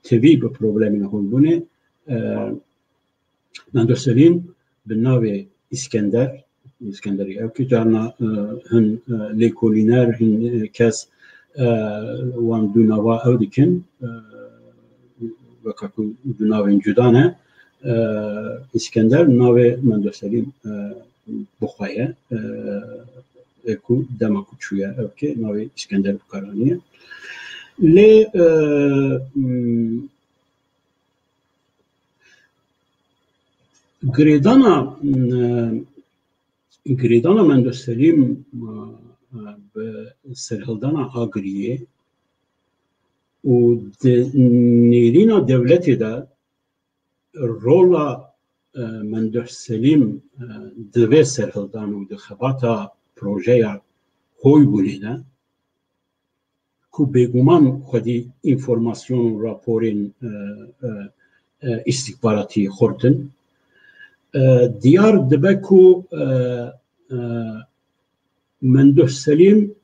tevî bi problemên hûn bûne. E, Mendo Selîm bi navê Îskender, Îskenderî ew ki carna, e, hin, e, lêkolîner, hin, e, kes, e, wan du nava ew dikin, e, weke ku du navên cuda ne. E, Îskender navê Mendo Selîm, e, bi xwe ye, e, e, ku dema ku çûye ew ki navê Îskender bi kar aniye. Lê, e, m, girêdana, e, girêdana Mendo Selîm, e, e, bi serhildana Agiriyê û di nêrîna dewletê de rola, e, Mendo Selîm, e, di vê serhildan û di xebata projeya Hoybûnê de, ku bêguman xwedî înformasyon û raporên, e, e, e, îstîxbaratî xurtin, e, diyar dibe ku, e, e, Mendo Selîm,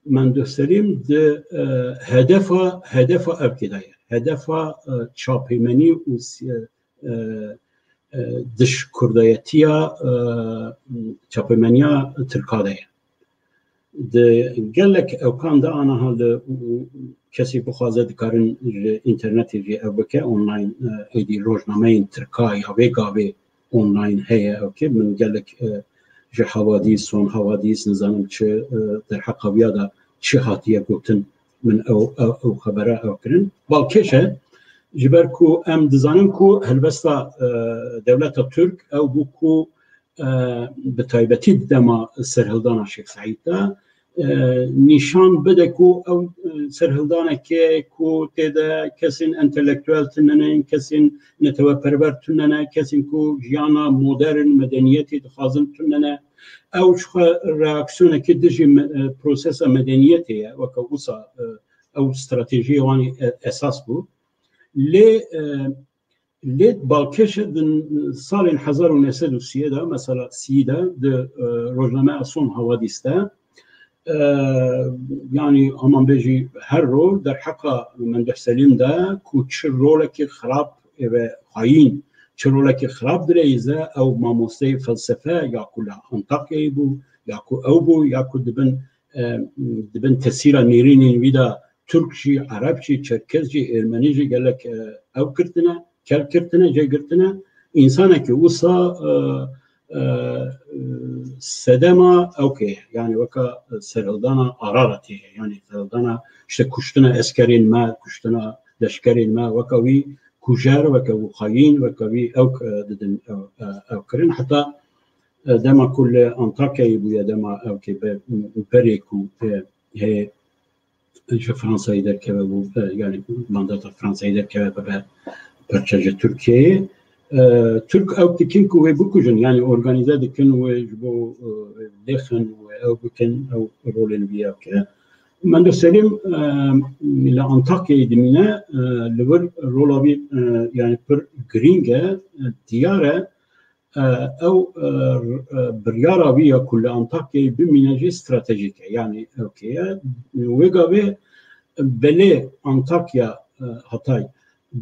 Mendo Selîm di, e, hedefa, hedefa evkê de ye. Hedefa, e, çapêmenî û si-, e, e, dij kurdayetiya, e, çapêmeniya Tirka de ye. Di gelek ewkan de aniha li kesê bixwaze dikarin ji înternetê jî ev bike, online, e, êdî rojnameyên Tirka ya vê gavê online heye ew ki min gelek, e, ji Havadîs, Son Havadîs, nizanim çi, e, derheqa wiya de çi hatiye gotin, min ew, ew, ew xebera ew kirin. Balkêş e, ji ber ku em dizanin ku helbesta, e, dewleta Tirk ew bû ku, e, bi taybetî di dema serhildana Şêx Seîd de, e, nîşan bide ku ew, e, serhildaneke ku tê de kesên entelektuel tune ne, kesên neteweperwer tune ne, kesên ku jiyana modern, medeniyetê dixwazin tune ne. Ew ji xwe reaksiyonekê dijî me-, e, prosesa medeniyetê ye, weke wisa, e, ew stratejiyê wan ê, e, esas bû. Lê, e, Lê balkêş e di salên hezar û neh sed û sî de, mesela sî de, di, e, rojnameya Son Havadîs de, e, yanî, aman bêjî her rol derheqa Mendeh Selîm de ku çi rolekî xirab ê ve xayîn, çi rolekî xirab direyîze, ew mamosteyê felsefe ya ku li Antakyayê bû, ya ku ew bû, ya ku dibin, e, dibin tesîra nêrînên wî de Tirk jî, Ereb jî, Çerkez jî, Ermenî jî gelek, e, ew girtine, kel girtine, cê girtine. Însanekî wisa, e, e, sedema ew kê, yani weka serhildana Araratê, yani serhildana işte kuştina eskerên me, kuştina leşkerên me, weka wî kujer, weka wî xayîn, weka wî ew, e, didin ew, e, ew kirin. Heta, e, dema ku li Antakyayê bûye, dema ew kê be-, berê ku, e, hê ji Fransayê derkeve bû, e, yani mandata Fransayê derkeve bibe parçe ji Tirkiyeyê. E, Tirk ew dikin ku wê bikujin, yani organîze dikin wê ji bo, e, lêxin wê ew bikin, ew rolên wî ew ke. Mendo Selîm, e, li Antakyayê dimîne, e, li vir rola wî, e, yani pir girîng e, e, diyar e. E, ew, e, e, biryara wî ya ku li Antakyayê bimîne jî stratejîk e. Yani ew kê ye. Wê gavê belê Antakya, e, Hatay,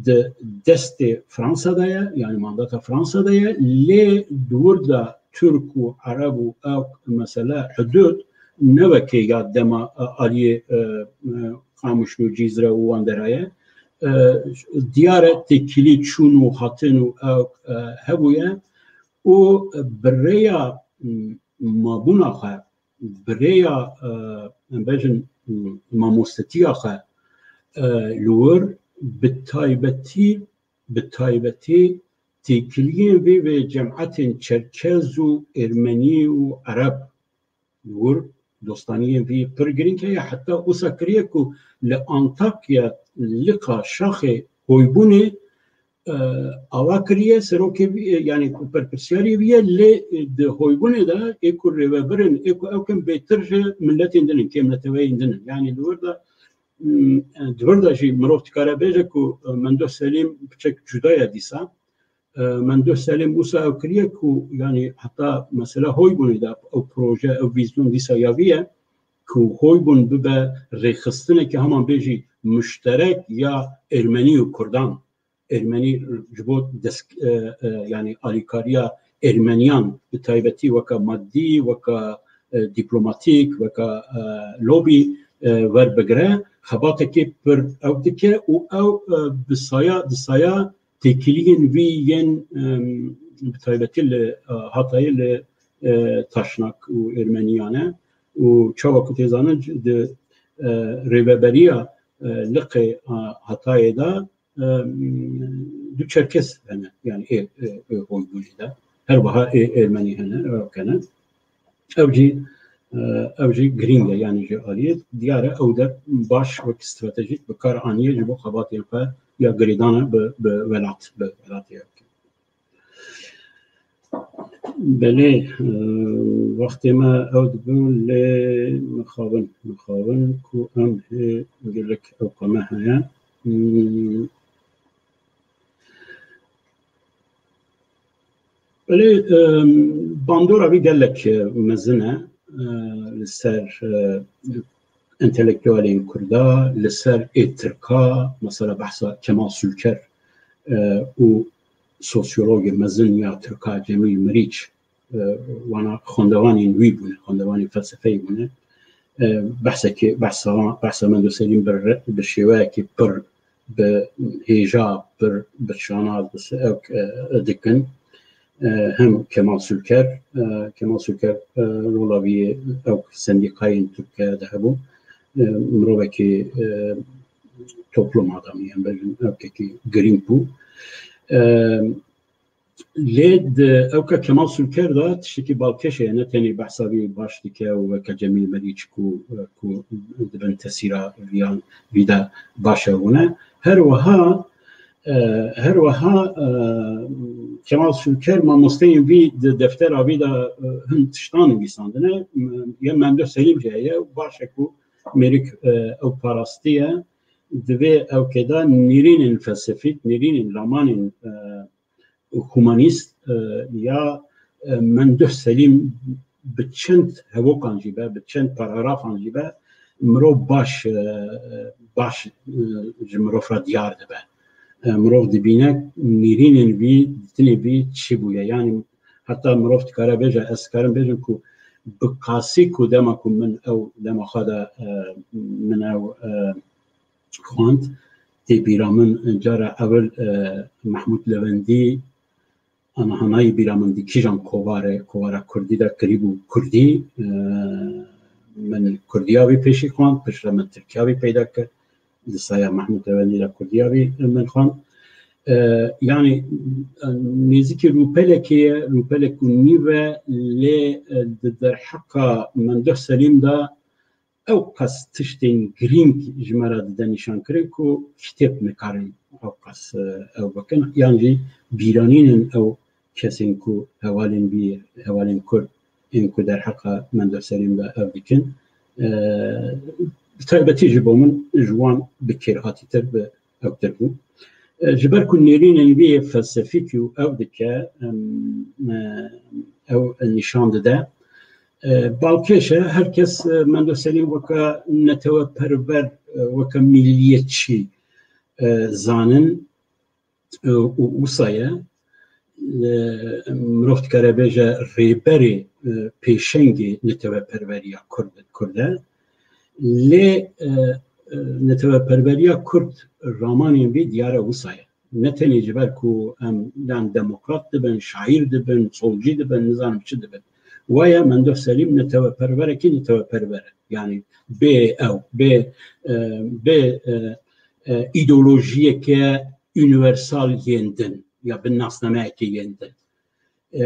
di destê Fransa de ye, yani mandata Fransa de ye, lê di wir de Türk û Ereb û ew mesele hudud ne wekê ya dema, e, aliyê, e, e, Qamişlo û Cîzre û wan dera ye. E, diyar e têkilî çûn û hatin û ew, e, hebûye û bi rêya, m, mabûna xwe, bi rêya, e, em bêjin, m, mamostetiya xwe, e, li wir bi taybetî, bi taybetî têkiliyên vê, vê cemaetên Çerkez û Ermenî û Ereb li wir dostaniyên vî pir girîng heye. Heta wisa kiriye ku li Antakya lika şaxê hoybûnê, e, ava kiriye, serokê vî, e, yani berpirsiyarê vî ye, lê, e, di hoybûnê de ê ku rêvebir in, ê ku ew kin bêtir ji miletên din in, kêmneteweyên din in. Yani li wir de, m, e, di wir de jî mirov dikare bêje ku, e, Mendo Selîm piçek cuda ye dîsa. E, Mendo Selîm wisa ew kiriye ku, yani heta mesela hoybûnê de ew proje, ew vîzyon dîsa ya vî ye ku hoybûn bibe rêxistineke heman bêjî muşterek ya Ermenî û Kurdan. Ermenî ji bo desk-, e, e, yani alîkariya Ermeniyan bi taybetî weke madî, weke, e, dîplomatîk, weke, e, lobî, e, werbigire, xebatekê pir ew dike û ew, e, bi saya, di saya têkiliyên vî yên, em, bi taybetî li, e, Hatayê li, e, Taşnak û Ermeniyan e û çawa ku tê zanîn di, e, rêveberiya, e, liqê, e, Hatayê de, em, du Çerkes hene, yani ê, ê, ê hoybûnê de. Her wiha ê Ermenî hene, ew hene. Ew jî, e, ew jî girîng e, yani ji aliyê diyar e, ew der baş wek stratejîk bi kar aniye ji bo xebatên xwe ya girêdana bi, bi welat, bi welatê ew. Belê, e, wextê me ew dibû, lê mixabin, mixabin ku em hê gelek ewqa me heye. Hmm. Belê, em, bandora vî gelek, e, mezin e, e, li ser, e, entelektualên Kurda, li ser ê Tirka, mesela behsa Kemal Sülker, e, û sosyologê mezin ya Tirka Cemîl Meriç, e, wana xwendevanên wî bûne, xwendevanên felsefeyê bûne. E, behsekê, behsa, behsa Mendo Selîm bi re-, bi şêweyekî pir bi hêja pir bi şanaz bi se-, ew, e, dikin. E, hem Kemal Sülker, e, Kemal Sülker, e, rola vî ew sendîkayên Tirkiye de hebû. E, mirovekî, e, toplum adamı, yani bêjin, ewkekî girîng bû. E, Lê di ewka Kemal Sülker de tiştekî balkêş heye, ne tenê behsa vî baş dike û weke Cemîl Meriç ku, ku dibin tesîra viyan vî de baş hebûne. Her wiha, e, her wiha, e, Kemal Sülker mamosteyên vî di deftera vî de, e, hin tiştan nivîsandine. Yê Mendo Selîm jî heye, baş e ku Meriç, e, ew parastiye. Di vê ewkê de nêrînên felsefîk, nêrînên ramanên, e, humanîst, e, ya, e, Mendo Selîm bi çend hevokan jî be, bi çend paragrafan jî be, mirov baş, e, baş, e, ji mirov re diyar dibe. E, mirov dibîne nêrînên vî, ditinê vî çi bûye. Yani heta mirov dikare bêje, ez dikarim bêjim ku bi qasî ku dema ku min ew, dema xwe de, e, min ew, e, xwend. Tê bîra min cara ewil, e, Mehmûd Lewendî, aniha nayê bîra min di kîjan kovare, kovara kurdî de kirîbû kurdî. E, min kurdiya vî pêşî xwend, piştre min tirkiya vî peyda kir. Di saya Mehmûd Lewendî de kurdiya vî min xwend. E, yani, e, nêzîkî rûpelekê ye, rûpelek û nîv e, lê, e, di derheqa Mendo Selîm de ew qas tiştên girîng ji me re dide nîşankirin ku kitêb nikarin ew qas, e, ew bikin, yan jî bîranînin ew kesên ku hevalên vî, hevalên Kurd ên ku derheqa Mendo Selîm de ev dikin. E, bi taybetî ji bo min ji wan bi kêrhatîtir, bi ewtir bû. E, ji ber ku nêrînên vî yê felsefîk û ew dike, em, e, ew nîşan dide. E, balkêş e, her kes, e, Mendo Selîm weke neteweperwer, e, weke milliyetçî, e, zanin. û wisa ye, e, mirov dikare bêje rêberê, e, pêşengê neteweperweriya Kurd, Kurd e. Lê, e, e, neteweperweriya Kurd ramanên vê diyare wisa ye. Ne tenê ji ber ku em yan demokrat dibin, şaîr dibin, solcî dibin, nizanim çi dibin. Waye Mendo Selîm neteweperwerekî neteweperwer e. Yani bê ew, bê, e, bê, e, e, îdeolojiyeke universal yên din ya bi nasnameyekê yên din. E,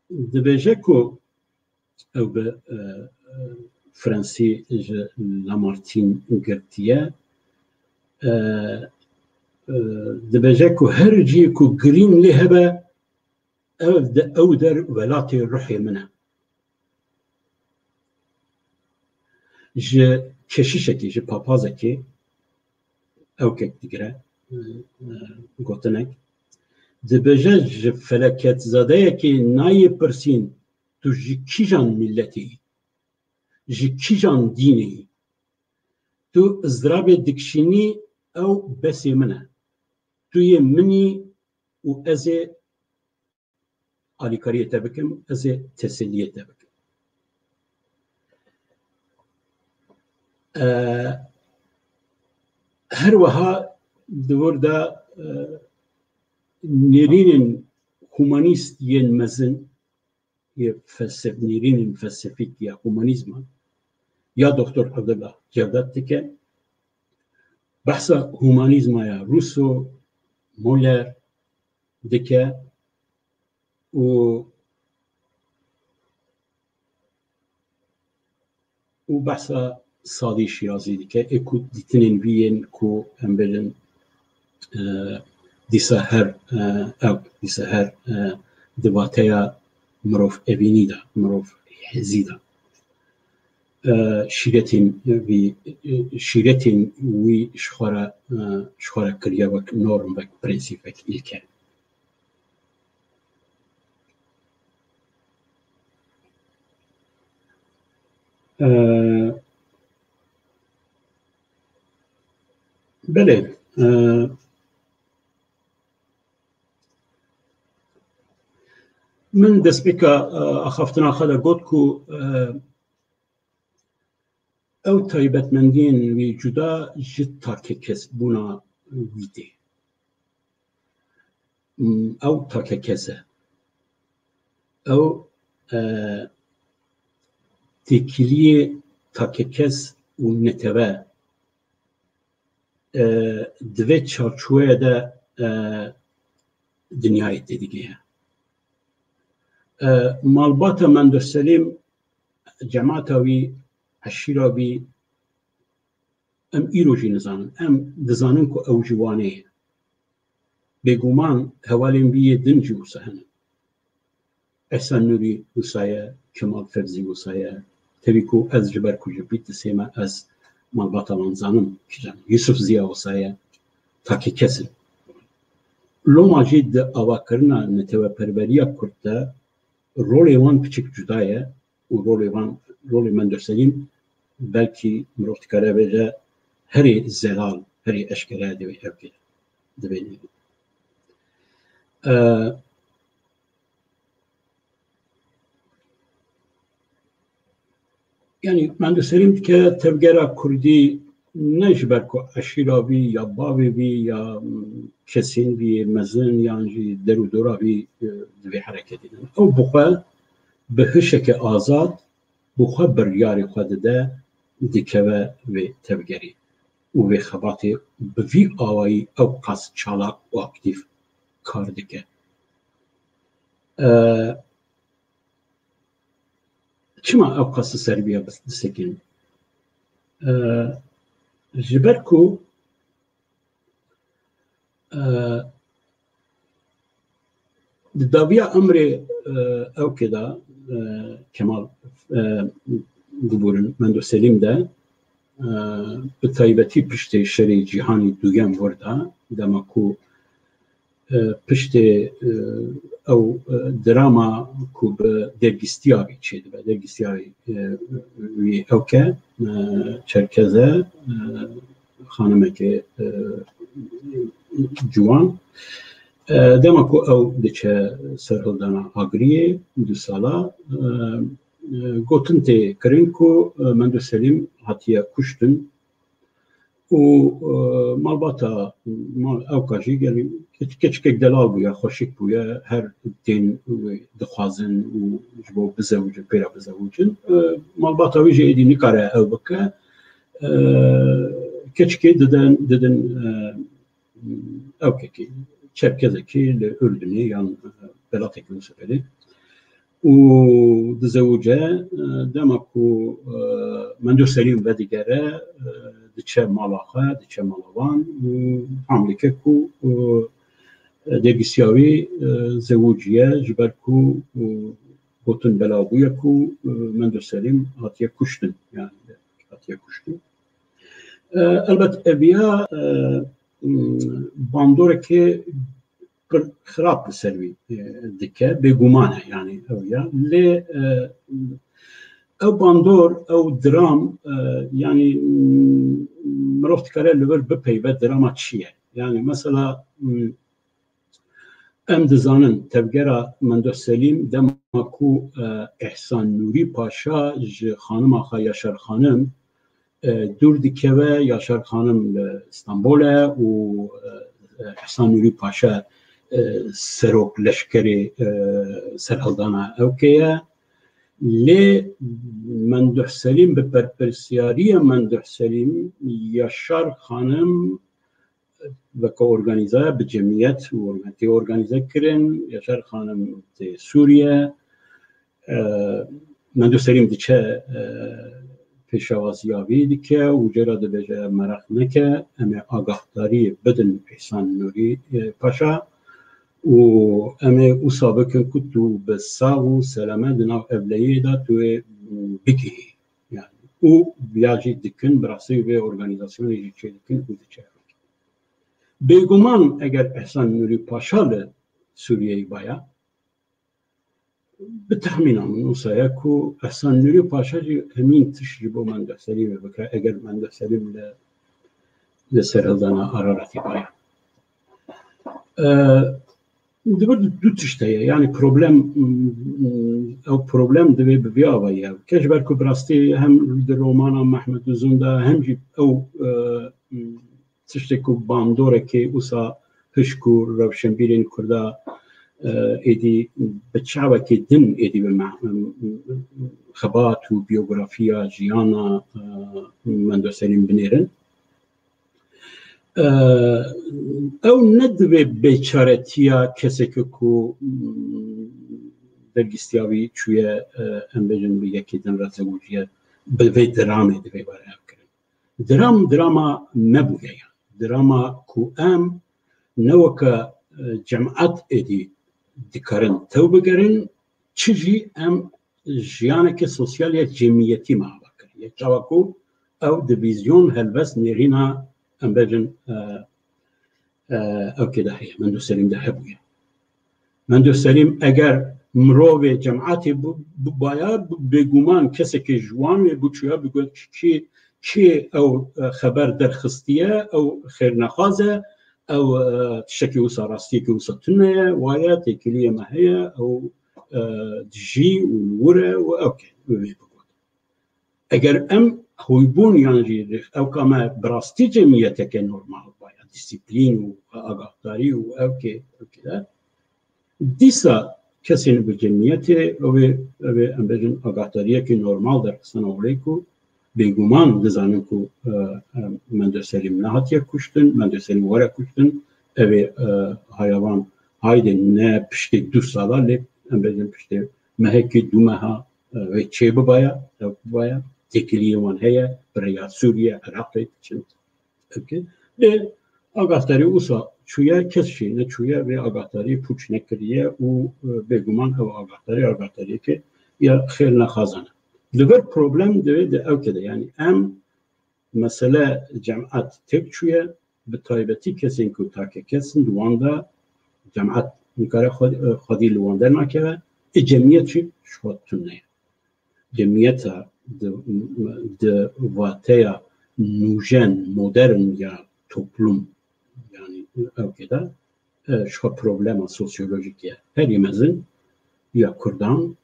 dibêje ku ew bi, e, e, Fransî ji Lamartîn girtiye. E, e, dibêje ku her cihê ku girîn lê hebe, ev de, ew der welatê ruhê min e. Ji keşîşekî, ji papazekî ewkek digire, e, e, gotinek. Dibêje ji feleketzadeyekî nayê pirsîn, tu ji kîjan miletê yî? Ji kîjan dînê yî? Tu izdirabê dikişînî, ew besê min e. Tu yê min î û ez ê alîkariyê te bikim, ez ê teselliyê te bikim. E, her wiha di wir de, e, nêrînên humanîst yên mezin, yê felsef-, nêrînên felsefîk ya humanîzma, ya Doktor Abdullah Cevdet dike, behsa humanîzma ya Rousseau, Molière dike û, û behsa Sadî Şîrazî dike. Ê ku dîtinên vî yên ku em bêjin, e, dîsa her, e, ew, dîsa her, e, di vateya mirov evînî de, mirov hezî de, e, şîretên vî, e, şîretên wî ji xwe re, e, ji xwe re kiriye wek norm, wek prensîp, wek îlke. E, belê, e, min destpêka, e, axaftina xwe de got ku, e, ew taybetmendiyên wî cuda ji takekesbûna wî tê. Ew takekes e. Ew, e, têkiliyê takekes û netewe, e, di vê çarçoweyê de, e, dinyayê têdigihê. E, malbata Mendo Selîm, cemata wî, eşîra wî, em îro jî nizanin. Em dizanin ku ew ji Wanê ye. Bêguman hevalên wî yê din jî wisa hene. Ehsen Nûrî wisa ye, Kemal Fevzî wisa ye. Tevî ku ez ji ber ku ji Bîtisê me, ez malbata wan zanim kîjan. Yusuf Ziya wisa ye. Takekes in. Loma jî di avakirina neteweperweriya Kurd de rolê wan piçek cuda ye û rolê wan, rolê Mendo Selîm belkî mirov dikare bêje herê zelal, herê eşkere divê ev bê, divê nîne. E, Yanî Mendo Selîm dike tevgera Kurdî ne ji ber ku eşîra vî ya bavê vî ya, mm, kesên vî mezin yan jî derûdora vî, e, divê hereketê de. Ew bi xwe bi hişeke azad, bi xwe biryarê xwe dide, dikeve vê tevgerê û vê xebatê bi vî awayî ew qas çalak û aktîf kar dike. E, Çima ew qas li ser vî ya disekin? E, ji ber ku, e, di dawiya emrê, e, ewkê de, e, Kemal, e, biborin, Mendo Selîm de, e, bi taybetî piştê şerê cîhanî duyem wir de, dema ku e, piştê, e, ew, e, drama ku bi dergîstiya wî çêdibe, dergîstiya wî, e, wî ewke, e, Çerkeze, e, xanimekê, e, ciwan. E, dema ku ew diçe serhildana Agiriyê du sala, e, e, gotin tê kirin ku, e, Mendo Selîm hatiye kuştin û, e, malbata mal, ewka jî, yani, keç-, keçikek delal bûye, xweşik bûye, her tên wê dixwazin û ji bo bizewicin, pê re bizewicin. E, malbata wî jî êdî nikare ew bike. E, keçikê didin, didin, e, ewkekî, çerkezekî li Urdunê yan, e, welatekî wisa belê. Û dizewice, e, dema ku, e, Mendo Selîm vedigere, e, diçe mala xwe, diçe mala wan û fam dike ku, e, dergîstiya wî, e, zewiciye, ji ber ku, e, gotin belav bûye ku, e, Mendo Selîm hatiye kuştin, yani hatiye kuştin. E, elbet eviya, e, bandoreke pir xirab li ser wî, e, dike, bêguman e, yani ew ya. Lê, e, ew bandor, ew dram, e, yani, mm, mirov dikare li vir bipeyve drama çi ye? Yani mesela, mm, em dizanin tevgera Mendo Selîm dema ku, e, Îhsan Nûrî Paşa ji xanima xwe Yaşar Xanim, e, dûr dikeve, Yaşar Xanim li Stenbol e û, e, Îhsan Nûrî Paşa, e, serok leşkerê, e, serhildana ewkê ye. Lê Mendo Selîm bi berpirsiyariya Mendo Selîm, Yaşar Xanim weke organîze bi cemiyet û organ-, tê organîze kirin, Yaşar Xanim tê Sûriye, e, Mendo Selîm diçe, e, pêşewaziya vî dike û jê re dibêje, meraq neke, em ê agahdariyê bidin Îhsan Nûrî, e, Paşa û em ê wisa bikin ku tu bi sax û selamet di nav ewleyê de tu ê bigihî. Yani, û ya jî dikin, bi rastî vê organîzasyonê jî çêdikin û diçe. Bêguman eger Îhsan Nûrî Paşa li Sûriyeyê baya, bi texmîna min wisa ye ku Îhsan Nûrî Paşa jî hemîn tişt ji bo Mendo Selîmê bike, eger Mendo Selîm li, li serhildana Araratê baya. E, Di vir du tişt heye. Yani problem, mm, ew problem divê bi vî avayî ev. Ke ji ber ku bi rastî hem di romana Mehmet Uzun de hem jî ew, e, mm, tiştê ku bandorekê wisa hişk û rewşenbîrên Kurda, e, êdî bi çavekê din êdî bi me-, mm, xebat û biyografiya jiyana, e, Mendo Selîm binêrin. E, ew ne divê bêçaretiya keseke ku, mm, dergîstiya wî çûye, e, em bêjin bi yekê din re zewiciye, bi vê dramê divê were ev kirin. Dram, drama me bûye ya. Drama ku em ne weke, e, cemaat êdî dikarin tew bigerin, çi jî em jiyaneke sosyal ya cemiyetî me ava kiriye. Çawa ku ew divîzyon, helwest, nêrîna, em bêjin, e, e, ew kê de heye, Mendo Selîm de hebûye. Mendo Selîm eger mirovê cemaetê bû-, bûbaya, bêguman kesekê ji wan wê biçûya, bigot kî, kî ew, e, xeber derxistiye, ew xêrnexwaz e, ew, e, tiştekî wisa, rastiyekî wisa tune ye, waye, têkiliyê me heye, ew, e, dijî û li wir e û ew ke wê bigot. Eger em hûybûn yan jî ew ka me bi rastî cemiyeteke normal baya, dîsîplîn û agahdarî û ew ke, ew ke de, dîsa kesên bi cemiyetê ew ê, ew ê, em bêjin, agahdariyekî normal derxistina holê ku bêguman dizanin ku, e, e, Mendo Selîm nehatiye kuştin, Mendo Selîm were kuştin, ev ê, e, hayavan haydê ne piştê du sala, lê em bêjin piştê mehekî, du meha, e, wê çê bibaya, ew bibaya, têkiliyê wan heye, bi rêya Sûriye, Iraqê diçin. Peki. Lê agahdarî wisa çûye, kes jî neçûye, vê agahdarî pûç nekiriye û, e, bêguman ew agahdarî, agahdariyeke ya xêrnexwazan e. Li vir problem divê di ew ke de, yani em mesele cemaat têk çûye, bi taybetî kesên ku takekes in, di wan de cemaat nikare xwe-, xwedî li wan dernakeve, ê cemiyet jî ji xwe tune ye. Cemiyeta di, di vateya nûjen, modern ya toplum, yani ewkê de, e, ji xwe problema sosyolojîk ye. Herî mezin ya Kurdan,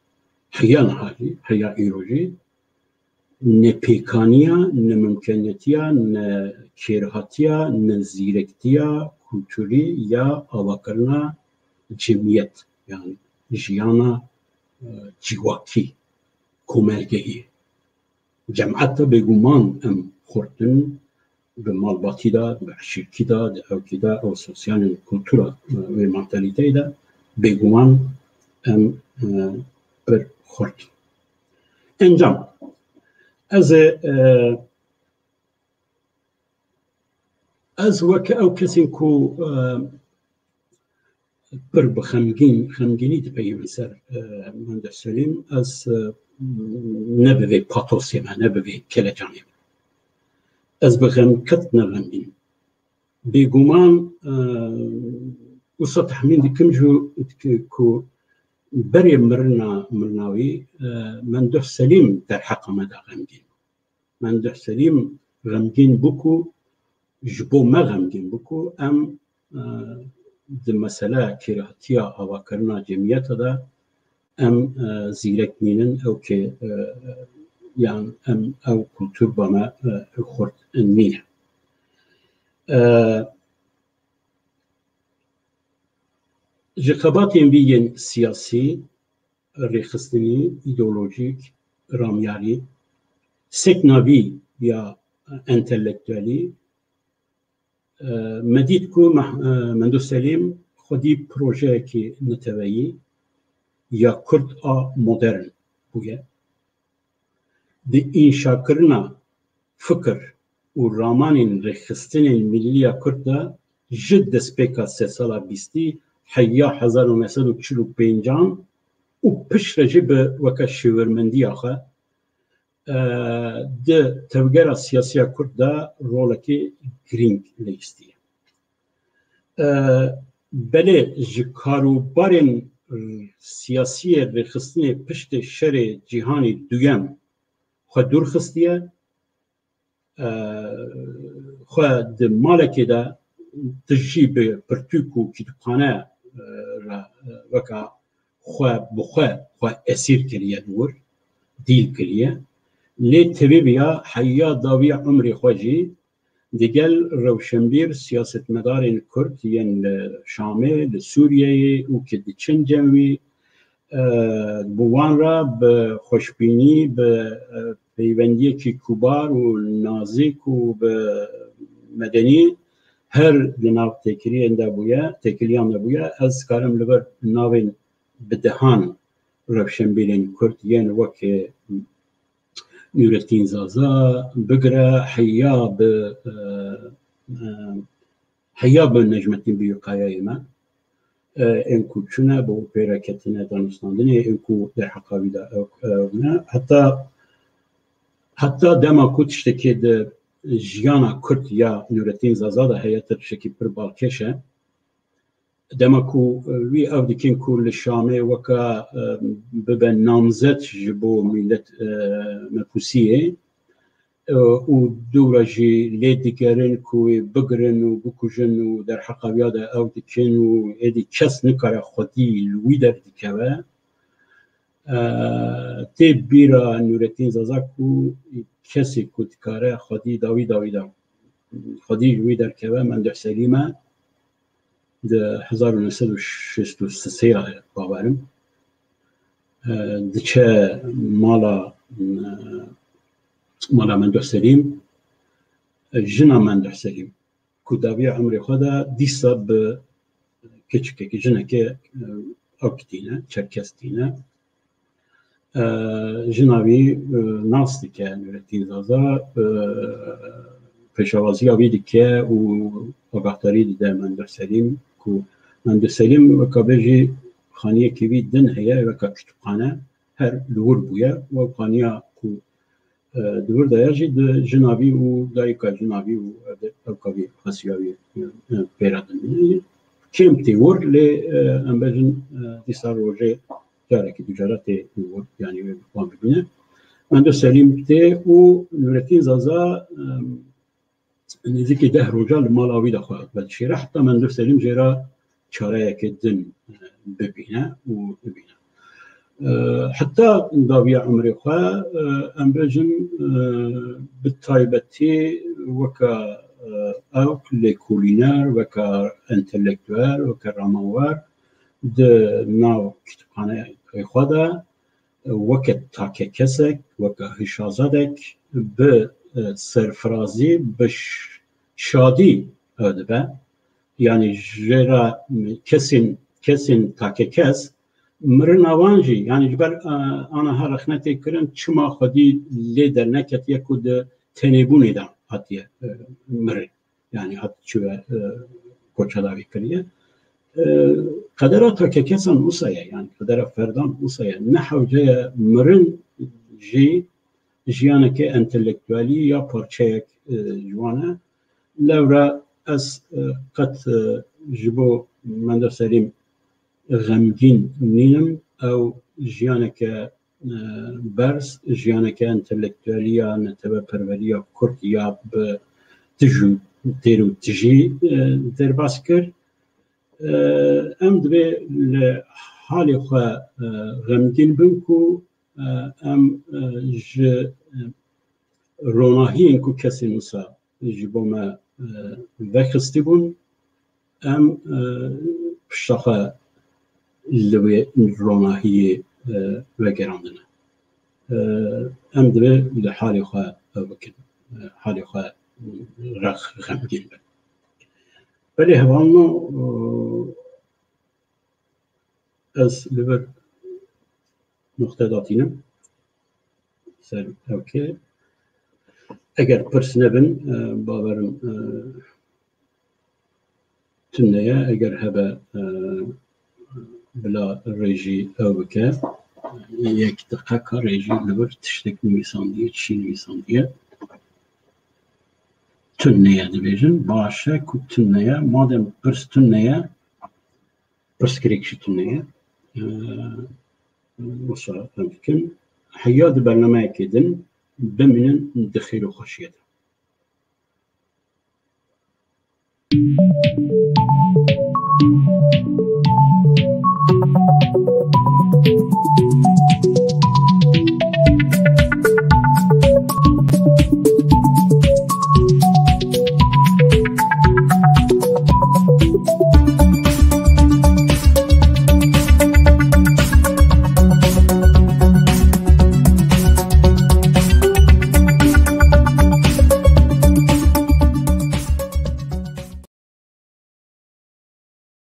heya niha jî, heya îro jî, nepêkaniya, nemimkeniyetiya, nekêrhatiya, nezîrektiya kulturî ya avakirina cemiyet, yani jiyana, e, civakî, komelgehî. Cemaet de bêguman em xurt in, bi malbatî de, bi eşîrkî de, di ewkî de, ew sosyalên kultura, e, wê mantalîteyê de bêguman em, e, pir xurt in. Encam, ez ê, e, ez weke ew kesên ku, e, pir bi xemgîn, xemgînî dipeyivin ser, e, Mendeh Selîm, ez, e, ne bi vê patosê me, ne bi vê kelecanê me. Ez bi xemket ne xemgîn. Bêguman, e, wisa texmîn dikim jû ku berê mirina, mirina wî, e, Mendeh Selîm derheqa me de xemgîn. Mendeh Selîm xemgîn bû ku, ji bo me xemgîn bû ku em, e, di mesele kêrhatiya avakirina cemiyeta de em, e, zîrek nînin, ew kê, e, yan em ew kultur ba me, e, xurt nîne. E, ji xebatên vî yên siyasî, rêxistinî, îdeolojîk, ramyarî, sekna vî ya entelektuelî, e, me dît ku Meh-, e, Mendo Selîm xwedî projeyekî neteweyî ya Kurd a modern bûye. Di înşakirina fikir û ramanên rêxistinên millî ya Kurd de ji destpêka sedsala bîstî heya hezar û neh sed û çil û pêncan û piştre jî bi weke şêwirmendiya xwe, e, di tevgera siyasî ya Kurd de rolekî girîng lihîstiye. E, belê ji karûbarên, e, siyasî yê rêxistinê piştê şerê cîhanî duyem xwe dûr xistiye. E, xwe di malekê de tijî bi pirtûk û kitîbxane, e, re, e, weka xwe bi xwe, xwe esîr kiriye li wir, dîl kiriye. Lê tevî viya heya dawiya umrê xwe jî digel rewşenbîr, siyasetmedarên Kurd yên li Şamê, li Sûriyeyê û ki diçin cem wî, e, bi wan re bi xweşbînî, bi, e, peywendiyekî kubar û nazik û bi medenî her di nav têkiliyên de bûye, têkiliyan de bûye. Ez karim li vir navên bi dehan rewşenbîrên Kurd yên wek, e, Nûretîn Zaza bigire heya bi, e, e, heya bi Necmetîn Biyokayayê me, e, ên ku çûne bo pêreketine danûstandinê, ên ku derheqa wî de ew, ew ne. Heta, heta dema ku tiştekê di jiyana Kurd ya Nûretîn Zaza de heye, tiştekî pir balkêş e. Dema ku, e, wî ew dikin ku li Şamê weka, e, bibe namzet ji bo mîlet, e, mepûsiyê, e, û dûra jî lê digerin ku wê bigirin û bikujin û derheqa wiya de ew dikin û êdî kes nikare xwedî li wî derdikeve. E, tê bîra Nûretîn Zaza ku kesê ku dikare xwedî dawî dawî de xwedî ji wî derkeve, Mendeh Selîm e. Di hezar û neh sed û şêst û sê ya bawerim, e, diçe mala, e, mala Mendeh Selîm, e, jina Mendeh Selîm ku dawiya emrê xwe de dîsa bi keçikekî, jinekê, e, ewk tîne, çerkez tîne. E, jina wî, e, nas dike Nûretîn Zaza, e, pêşawaziya wî dike û agahdarî dide Mendeh Selîm ku Mendeh Selîm weka bêjî xaniyekî wî din heye, weka kitûbxane, her li wir bûye. Ew xaniya ku, e, di wir de ye jî di jina wî û dayika jina wî û ev, ewka wî xesiya wî, e, e, pê re din. Kêm tê wir lê, e, em bêjin, e, dîsa rojê carekî du cara tê wir, yanî wê wan bibîne. Mendo Selîm tê û Nûretîn Zaza, e, nêzîkî deh roja li mala wî de xwe vedişêre, heta Mendir Selîm jê re çareyeke din, e, bibîne û bibîne. E, heta dawiya emrê xwe, e, em bêjin, e, bi taybetî weke, e, ew lêkolîner, weke entelektuel, weke ramanwer di nav kitîbxaneyê xwe de, e, weke takekesek, weke hişazadek bi, e, serfirazî, bi ş-, şadî ew dibe. Yanî jê re kesên, kesên takekes, mirina wan jî, yanî ji ber, e, aniha rexne tê kirin, çima xwedî lê derneketiye ku di tenêbûnê de hatiye, e, mirin. Yanî hat çûye, e, koçelavî kiriye. E, qedera takekesan wisa ye, yanî qedera ferdan wisa ye. Ne hewce ye mirin jî jiyaneke entelektuelî ya parçeyek, e, ji wan e. Lewra ez, e, qet, e, ji bo Mendir Selîm xemgîn nînim. Ew jiyaneke, e, berz, jiyaneke entelektuelî ya neteweperwerî ya Kurd ya bi tij û têr û tijî, e, derbas kir. E, em divê li halê xwe, e, xemgîn bin ku, e, em, e, ji, e, ronahiyên ku kesên wisa ji bo me, e, vexistibûn, em, e, pişta xwe li wê ronahiyê, e, vegerandine. E, em divê li halê xwe ew bikin, e, halê xwe rex xemgîn bin. Belê hevalno, e, ez li vir noqte datînim ser ewkê. Eger pirs nebin, e, bawerim, e, tune ye. Eger hebe, e, bila rêjî ew bike, yek deqeka rêjî li vir tiştek nivîsandiye, çi nivîsandiye. Tune ye dibêjin. Baş e ku tune ye. Madem pirs tune ye, pirsgirêk jî tune ye. Ee, wisa em dikin. Heya di bernameyekê din bimînin di xêr û xweşiyê de.